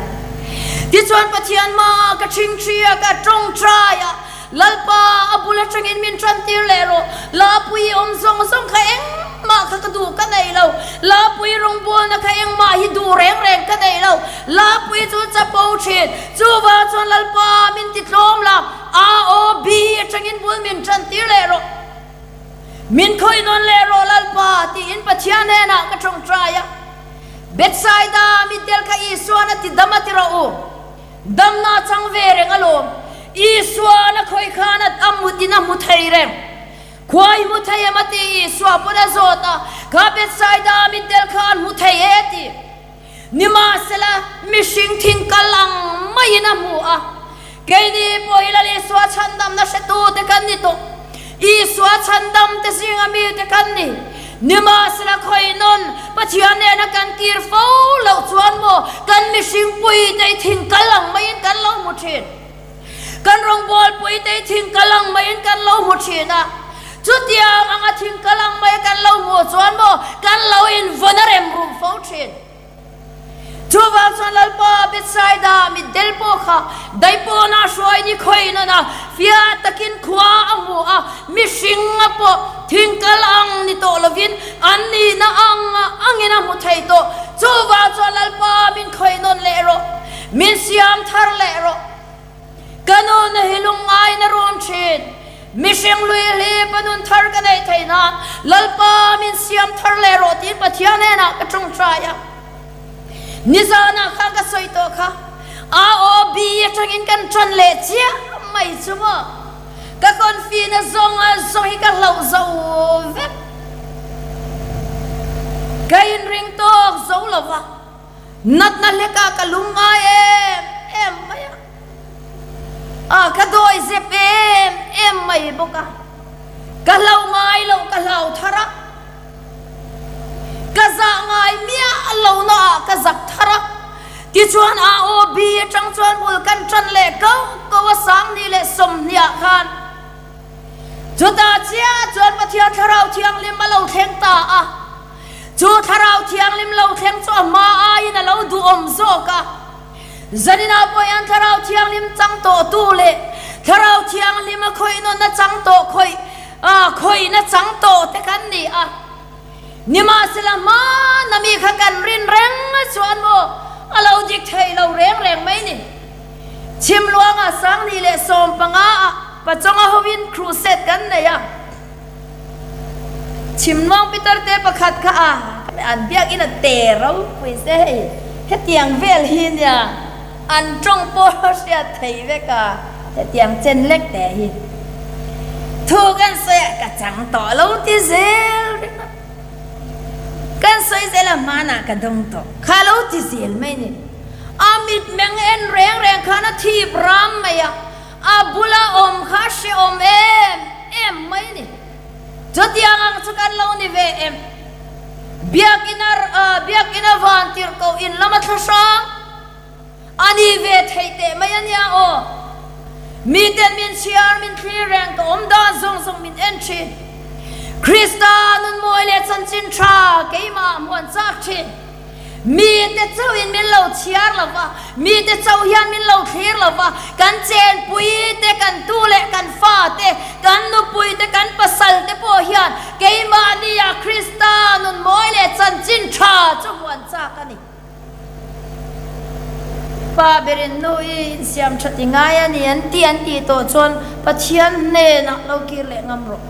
Tichuan Pathian hmaah ka ṭhingṭhi a, ka ṭawngṭai a, Lalpa, a bul atangin min tantir leh rawh. Lapui awm zawng zawng kha engmah kha ka duh ka nei lo. Lapui rawngbawlna kha engmah hi duh reng reng ka nei lo. Lapui chu chapo thin. Chuvang chuan Lalpa, min ti tlawm la, A, O, B atangin bul min tantir leh rawh. Min khawih nawn leh rawh Lalpa, tiin Pathian hnenah ka tawngtai a. Bethsaida mitdel kha Isua'n a ti dam a ti rawh u. Damna a chang ve reng alawm. Isua'n a khawih khan a mutin a hmu thei reng. Khua i hmu thei em a ti Isua pawn a zawt a, kha Bethsaida mitdel kha an hmu thei e ti. Nimahsela, mihring thing kal ang maiin a hmu a. Keini pawh hi Lal Isua chhandamna hretute kan ni tawh. Isua chhandamte zinga mite kan ni. Nimahsela, khawihnun Pathian nena kan kir fo loh chuan maw kan mihring puite i thing kal ang maiin kan lo hmu thin. Kan rawngbawlpuite i thing kal ang maiin kan lo hmu thin a. Chutiang anga thing kal ang mai kan lo hmuh chuan maw kan lo invawn a rem rum fo thin. Chuvang chuan Lalpa Bethsaida mitdel pawh kha daipawnah hruai ni khawi nawn a, fiah takin khua a hmu a, mihringa pawh thing kal ang ni tawh lovin an nihna ang angin a hmu thei tawh. Chuvang chuan Lalpa min khawi nawn leh rawh, min siam thar leh rawh. Ka nun hi lungngaina rum thin. Mihring lui hlip a nun thar ka neih theih nan Lalpa min siam thar leh rawh tiin Pathian hnenah ka tawngtai a. Nizanah khan ka sawi tawh kha, AOB atangin kan tan leh chiah mai chu maw. Ka confi na zawng a zawng hi ka hlauh zo vek. Ka inring tawk zo lo va. Natna hlekah ka lungngai em em mai a, a ka dawi zep em em mai bawk a, ka hlau ngai loh ka hlau thar a, ka zah ngai miah lo naah ka zak thar a, tichuan AOB atang chuan bul kan tan leh koh koh a Sangni leh Sawmhniah khan chutah chiah chuan Pathian Thlarau Thianghlim a lo thleng ta a. Chu Thlarau Thianghlim lo thleng chu a hma aiin a lo duhawm zawk a. Zaninah pawh hian Thlarau Thianghlim chang tawhtu leh Thlarau Thianghlima khawihnawnna chang tawh khawih khawihna chang tawh te kan ni a. Nimahsela hmana mi kha kan rin reng chuan maw a lo dik thei lo reng reng mai ni. Chhimluanga Sangni leh 15 ah Pachawnga hovin crusade kan nei a. Chhimnuang Pitar te pakhat kha a an biakin a te ropui se hei hetiang vel hi nia an tawng pawh hriat thei vek a hetiang chen lek te hi thu kan sawi a ka chang tawh lo ti zel ringawt kan sawi zel a hmanah ka dawng tawh kha lo ti zel mai ni a mitmeng en reng reng khan a thip ram mai a. A bula awm kha hrehawm em em mai a ni. Chutiang ang chu kan lo ni ve em? Biakina Biakina van tirhkoh in lama thla hrang a ni ve theih teh mai a nia aw. Miten min chhiar min thlir reng ka awm dan zawng zawng min en thin. Krista nunmawi leh chanchin tha keimah hmuan chak thin. Mite chauhin min lo chhiar lo va, mite chauh hian min lo thlir lo va, kan chenpui te, kan tu leh kan fa te, kan nupui te, kan pasal te pawh hian keimahnia Krista nun mawi leh chanchin tha chu huan chak a ni. Pa berin nu i insiam that i ngai a ni an ti an tih tawh chuan Pathian hnenah lo kir leh ngam rawh.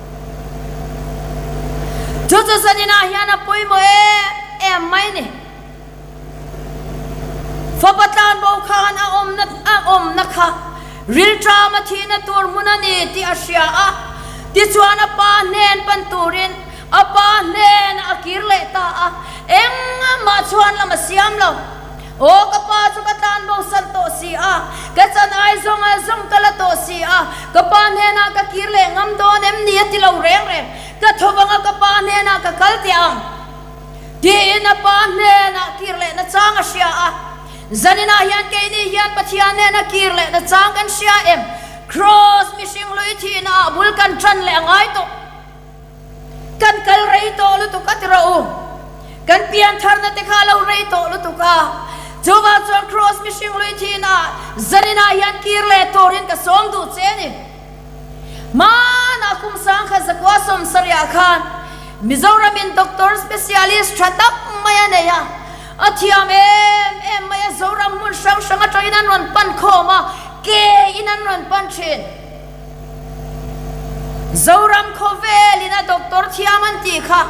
Chu chu zaninah hian a pawimawh em em mai ni. Fapa tlanbo khan a awmna a awmna kha rilṭam a thihna tur hmun a ni tih a hria a, tichuan a pa hnen pan turin a pa hnenah a kir leh ta a, engmah chhuan lam a siam lo. Aw ka pa chu ka tlan bo san tawh si a, ka chan ai zawng a zawng ka la tawh si a, ka pa hnenah ka kir leh ngam dawn em ni a ti lo reng reng, ka tho vanga ka pa hnenah ka kal teh ang tiin a pa hnenah kir leh na chang a hria a. Zaninah hian keini hian Pathian hnena kir leh na chang kan hria em? Kraws mihring hlui thihna ah bul kan tan leh a ngai tawh. Kan kal rei tawh lutuk a ti rawh u. Kan pian tharna te kha a lo rei tawh lutuk a. Chuvang chuan Kraws mihring hlui thinah zaninah hian kir leh turin ka sawm duh che a ni. Hmanah kum sangkhat zakua sawmsarihah khan Mizoramin doctor specialist tha tak mai a nei a. A thiam em em mai a, Zoram hmun hrang hrang atangin an rawn pan khawm a, ke in an rawn pan thin. Zoram khawvelin a doctor thiam an tih kha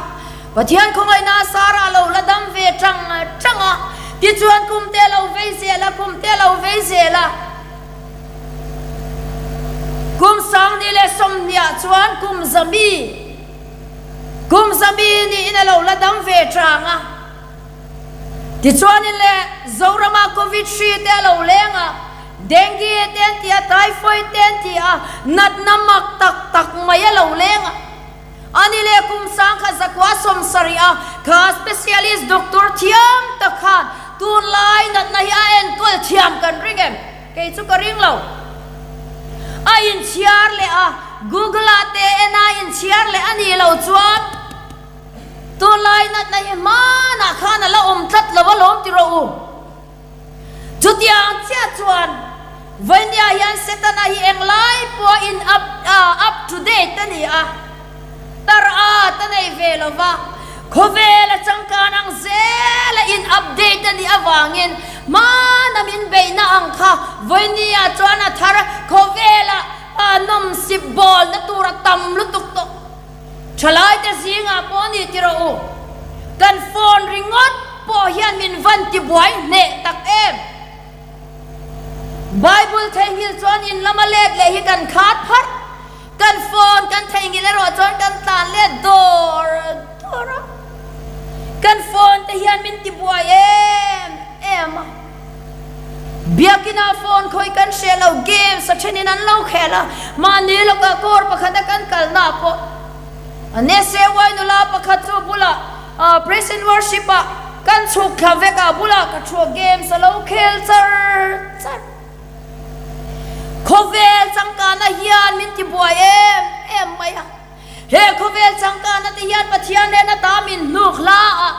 Pathian khawngaihna a sarah lo la dam ve tang tang a, tichuan kum te a lo vei zel a, kum te a lo vei zel a. Kum sangni leh sawmhniah chuan kum zami, kum zami niin a lo la dam ve tang a. Tichuanin le Zorama Covid hri te a lo leng a, Dengue te an ti a, Typhoid te an ti a, natna mak tak tak mai a lo leng a. Ani leh kum sangkha zakua 70 a kha specialist doctor thiam tak khan tunlai natna hi a enkawl thiam kan ring em? Kei chu ka ring lo. A inchhiar leh a, Google ah te en a inchhiar leh a nih loh chuan tunlai natna hi hmanah khan a la awm tlat lo alawm ti rawh u. Chutiang chiah chuan Vainia hian Setana hi englai pawh in up up to date a ni a, tar at a nei ve lo va, khawvel a changkan ang zel a in update a nih avangin hmana min beihna ang kha Vainia chuan a thar khawvela nawmsip bawlna tur a tam lutuk tawh. Thalaite zingah pawh ni ti rawh u, kan phone ringawt pawh hian min van tibuai hneh tak em? Bible theihnghilh chuan in lama let leh hi kan khat pharh, kan phone kan theihnghilh erawh chuan kan tlan let dawr dawr a, kan phone te hian min tibuai em em a. Biakina phone khawih kan hre lo, games a thenin an lo khel a, mahni lawkah kawr pakhata kan kalna pawh a NSAY nula pakhat chu bulah praise and worship ah kan chhuk thla vek a, bulah ka thu a games a lo khel char char. Khawvel changkana hian min tibuai em em mai a, he khawvel changkana te hian Pathian nena ta min hnuk hla a,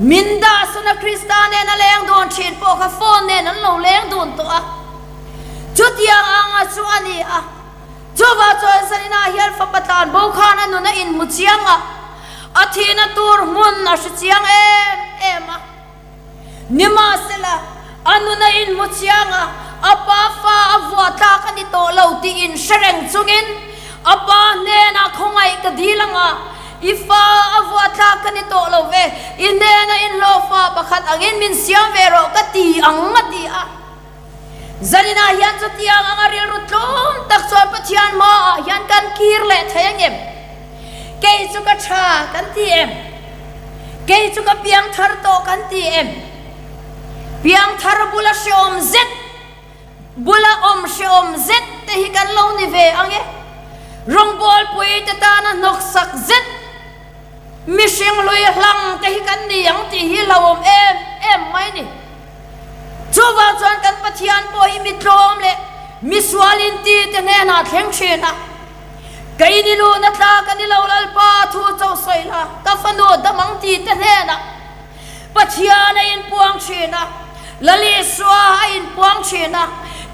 Min dah sawn a Krista nen a leng dun thin pawh kha phone nen an lo leng dun tawh a, chutiang anga chu a ni a. Chuvah chuan zaninah hian fapa tlan bo khan a nun a inhmu chiang a, a thihna tur hmun a hre chiang em em a. Nimahsela, a nun a inhmu chiang a, a pa fa a vuah tlak a ni tawh lo tih inhre reng chungin a pa hnenah khawngaih ka dil ang a, I fa a vuah tlak ka ni tawh lo ve, i hnena inhlawh fa pakhat angin min siam ve rawh ka ti ang a ti a. Zaninah hian chutiang anga rilru tlawm tak chuan Pathian hmaah hian kan kir leh thei angem? Kei chu ka tha kan ti em? Kei chu ka piangthar tawh kan ti em? Piangthar bula hreawm zet, bula awm hreawm zet te hi kan lo ni ve ang e. Rawngbawlpui te tana hnawksak zet, mihring hlui hlang te hi kan ni ang tih hi hlauhawm em em mai ni. Chuvang chuan kan Pathian pawh hi mi tlawm leh mi sual inti te hnenah thleng thin a. Kei ni luhna tla ka ni lo Lalpa thu cho sawi la, ka fanu dam ang ti te hnenah Pathian a inpuang thin a, Lal Isua a inpuang thin a,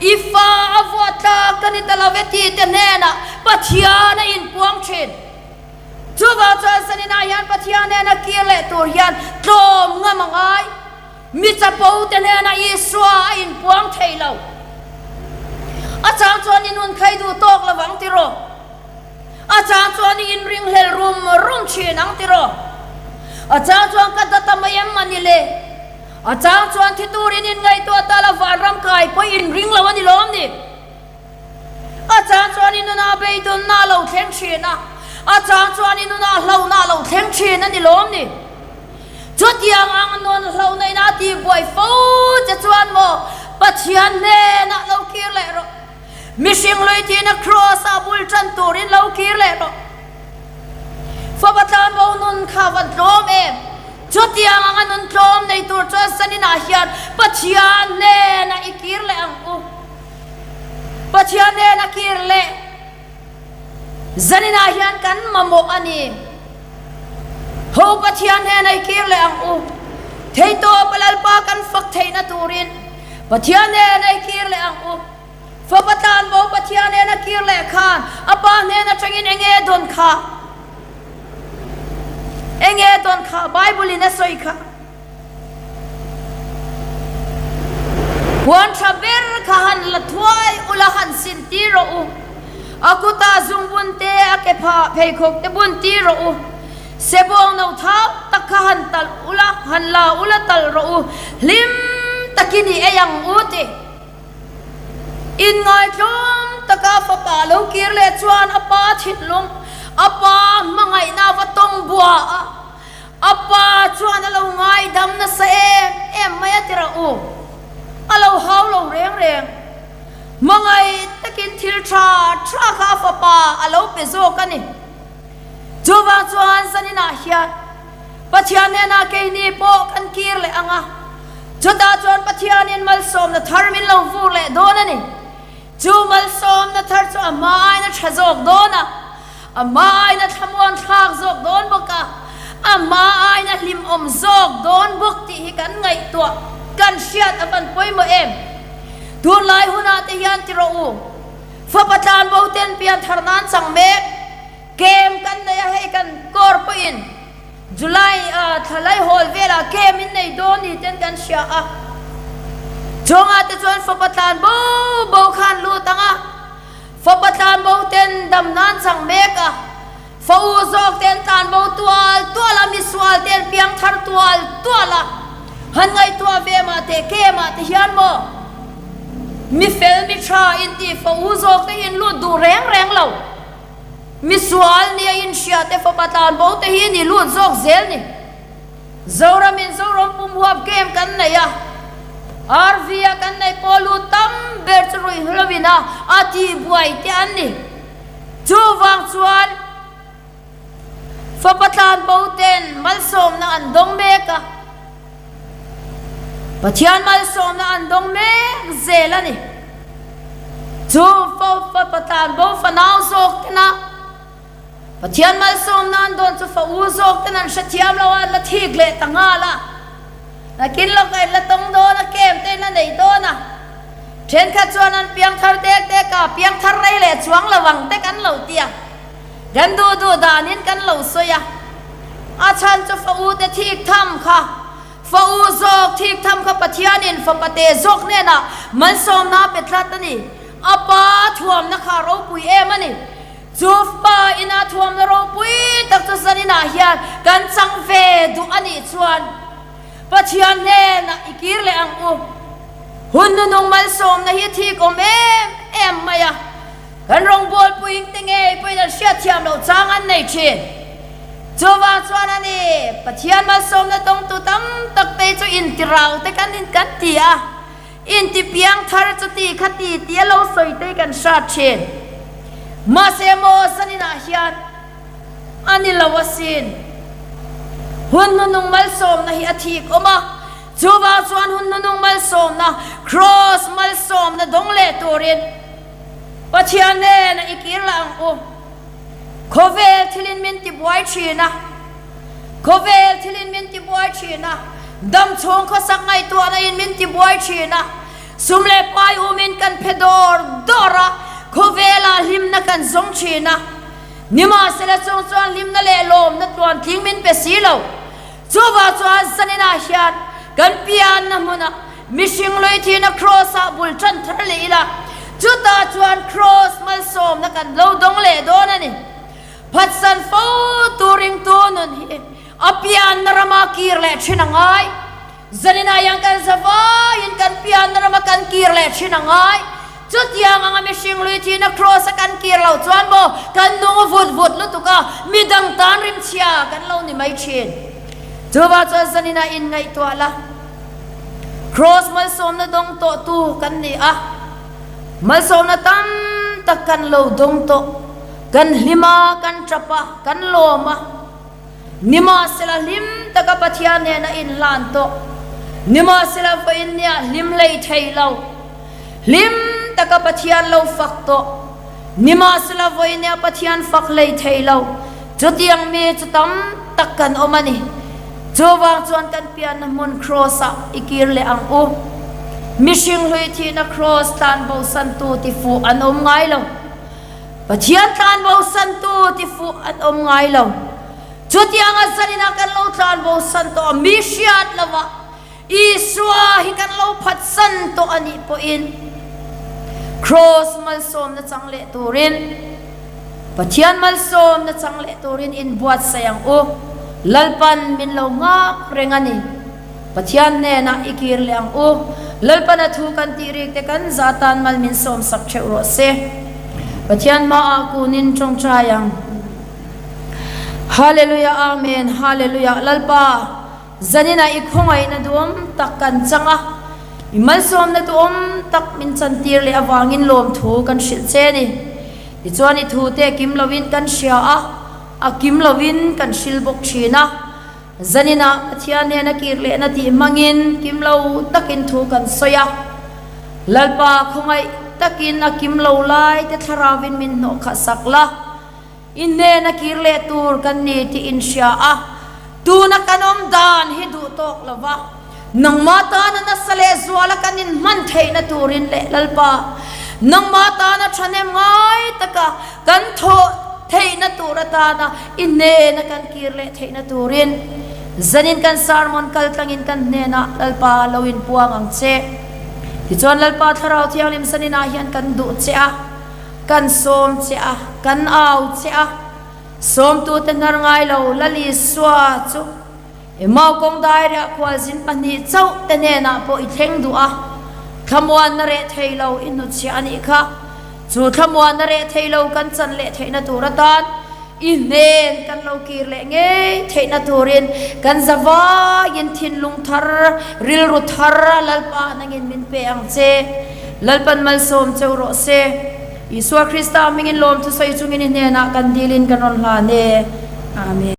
i fa a vuah tlak ka ni ta lo e ti te hnenah Pathian a inpuang thin. Chuvang chuan zaninah hian Pathian hnena kir leh tur hian tlawm ngam a ngai. Mi chapo te hnenah Isua a inpuang thei lo. A chang chuan i nun khai duh tawk lo ang tiraw? A chang chuan i inringhlel rum rum thin ang tiraw? A chang chuan ka data mai em a ni le? A chang chuan thi turin inngaihtuah ta la vanram kai pawh i inring lo a ni lawm ni? A chang chuan i nunah beidawnna a lo thleng thin a, a chang chuan i nunah hlauhna a lo thleng thin a ni lawm ni? Chutiang ang nun hlauhna ina a tihbuai fo che chuan maw Pathian hnenah lo kir leh rawh. Mihring lui thihna Kraws-ah bul tan turin lo kir leh rawh. Fapa tlanbo nun kha van tlawm em? Chutiang anga nun tlawm nei tur chuan saninah hian Pathian hnenah i kir leh ang u. Pathian hnena kir leh zaninah hian kan mamawh a ni. Ho Pathian hnena i kir leh ang u. Theitawpa Lalpa kan fak theihna turin Pathian hnena i kir leh ang u. Fapa tlanbo Pathian hnena kir leh khan a Pa hnen atangin enge dawn kha? Enge dawn kha? Bible in a sawi kha. Puan tha ber kha han la thuai ula han sin tir rawh u. A kutah zungbun te, a ke phah pheikhawk te bun tir rawh u. Sebawng no thau tak kha han talh ula, han la ula talh rawh u, hlim takin i ei ang u ti. Inngaihtlawm taka fapa lo kir leh chuan a pa thinlung, a pa hmangaihna va tawng bua a, a pa chuan a lo ngaidam nasa em em mai a ti rawh u. A lo hau lo reng reng. Hmangaih takin thil tha tha kha a fapa a lo pe zawk a ni. Chuvang chuan zaninah hian Pathian hnenah keini pawh kan kir leh ang a, chutah chuan Pathianin malsawmna thar min lo vur leh dawn a ni. Chu malsawmna thar chu a hma aiin a tha zawk dawn a, a hma aiin a thlamuan thlak zawk dawn bawk a, a hma aiin a hlimawm zawk dawn bawk tih hi kan ngaihtuah, kan hriat a van pawimawh em? Tunlai hunah te hian ti rawh u. Fapa tlanbo ten pianthar nan chang mek kem kan nei a, hei kan kawr pawhin July thla laihawl velah kem in nei dawn ni ten kan hria a, chungah te chuan fapa tlanbo bo khan lut ang a, fapa tlanbo ten dam nan chang mek a, fa u zawk ten tlanbo tual tual a, misual ten piangthar tual tual a, han ngaihtuah ve mah teh kemah te hian maw? Mi fel mi tha inti fo u zawk te hi in lut duh reng reng lo. Mi sual nia in hria te fapa tlan bo te hi ni lut zawk zel ni. Zoram in Zoram pum huap game kan nei a, RV a kan neih pawh lut tam ber chu ruih hlo in a a tih buai te an ni. Chuvang chuan Fapa tlan bo ten malsawmna an dawng mek a, Pathian malsawmna an dawng mek zel a ni. Chu fapa tlan bo fanau zawk tena Pathian malsawmna an dawn chu fa u zawk ten an hrethiam lo a, an la thik leh ta nghal a. Nakin lawkah in la tawng dawn a, kem te in la nei dawn a. Thenkhat chuan an piangthar tek tek a, piangthar rei leh chuang lo ang te kan lo ti a. Kan duh duh danin kan lo sawi a, a chhan chu fa u te thik tham kha, fa u zawk thik tham kha Pathianin fapa te zawk hnenah malsawmna a pe tlat a ni. A pa thuamna kha a ropui em a ni. Chu pa ina thuamna ropui tak chu zaninah hian kan chang ve duh a nih chuan Pathian hnenah i kir leh ang u. Hun nunung malsawmna hi thik awm em em mai a. Kan rawngbawlpuiin te ngei pawhin an hriatthiam loh chang an nei thin. Chuvang chuan a ni, Pathian malsawmna dawngtu tam tak te chu intirau te kan in kan ti a, intipiang thar chu ti kha ti tia lo sawi te hi kan hrat thin. Mahse maw zaninah hian a ni lo asin. Hun hnunung malsawmna hi a thik awm a, chuvang chuan hun hnunung malsawmna, Kraws malsawmna dawng leh turin, Pathian hnenah i kir lah ang u. Khawvel thilin min ti buai thin a, Khawvel thilin min ti buai thin a, Dam chhung khawsak ngaihtuahna in min ti buai thin a, Sum leh pai umin kan phe dawr dawr a, Khawvelah hlimna kan zawng thin a, Nimahsela chung chuan hlimna leh lawmna tluantling min pe si lo. Chuvah chuan zaninah hian kan pianna hmunah mihring lui thihna Kraws-ah bul tan thar leh ila, chutah chuan Kraws malsawmna kan lo dawng leh dawn a ni. Phatsan fo tu ringtu nun hi a pianna rama kir leh thin a ngai. Zaninah hian kan za vaiin kan pianna rama kan kir leh thin a ngai. Chutiang anga mihring lui thihna Kraws-a kan kir loh chuan maw kan nung vut vut lutuk a, midang tan rimchhia kan lo ni mai thin. Chuvang chuan zaninah inngaihtuah la, Kraws malsawmna dawng tawhtu kan ni a, malsawmna tam tak kan lo dawng tawh. Kan hlim a, kan tap a, kan lawm a. Nimahsela hlim taka Pathian nen a inhlan tawh. Nimahsela vawiin nia hlim hlei thei lo. Hlim taka Pathian lo fak tawh. Nimahsela vawiin nia Pathian fak hlei thei lo. Chutiang mi chu tam tak kan awm a ni. Chuvang chuan kan pianna hmun Kraws-ah i kir leh ang u. Mihring hlui thihna Kraws tlanbosantu tifuh an awm ngai lo. Pathian tlanbosantu ti fuh an awm ngai lo. Chutianga zaninah kan lo tlanbosan tawh a, mi hriat lova Isua hi kan lo phatsan tawh a nih pawhin Kraws malsawmna chang leh turin. Pathian malsawmna chang leh turin inbuatsaih ang u. Lalpan min lo nghak reng a ni. Pathian hnenah i kir leh ang u. Lalpan a thu kan tih rik te kan za tan mal min sawmsak theuh rawh se. Pathian hmaah kunin tawngtai ang. Hallelujah Amen Hallelujah Lalpa zaninah i khawngaihna duhawm tak kan chang a, i malsawmna duhawm tak min chantir leh avangin lawmthu kan hrilh che ni. Tichuan i thu te kim lovin kan hria a, a kim lovin kan hril bawk thin a. Zaninah Pathian hnena kir lehna tih hmangin kim lo takin thu kan sawi a. Lalpa khawngaih takin a kim lo lai te thlarauvin min hnawh khat sak la. I hnena kir leh tur kan ni tih in hria a, tuna kan awm dan hi duh tawk lo va, nangmah tana nasa leh zuala kan inhman theihna turin leh Lalpa, nangmah tana thahnem ngai taka kan thawh theihna tur atana i hnena kan kir leh theihna turin zanin kan sermon kaltlangin kan hnenah Lalpa lo inpuang ang che. Tichuan Lalpa Thlarau Thianghlim zaninah hian kan duh che a. Kan sawm che a, kan au che a, sawmtute hnar ngai lo Lal Isua chu Emau kawng dairiah khualzin pahnih chauh te hnenah pawh i thleng duh a, thlamuanna reh thei lo i hnutchhiah a nih kha. Chu thlamuanna reh thei lo kan chan leh theihna tur atan i hnen kan lo kir leh ngei theihna turin kan zavaiin thinlung thar, rilru thar Lalpa nangin min pe ang che. Lalpan malsawm cheu rawh se. Isua Krista hmingin lawmthu sawi chungin i hnenah kan dilin kan rawn hlan e. Amen.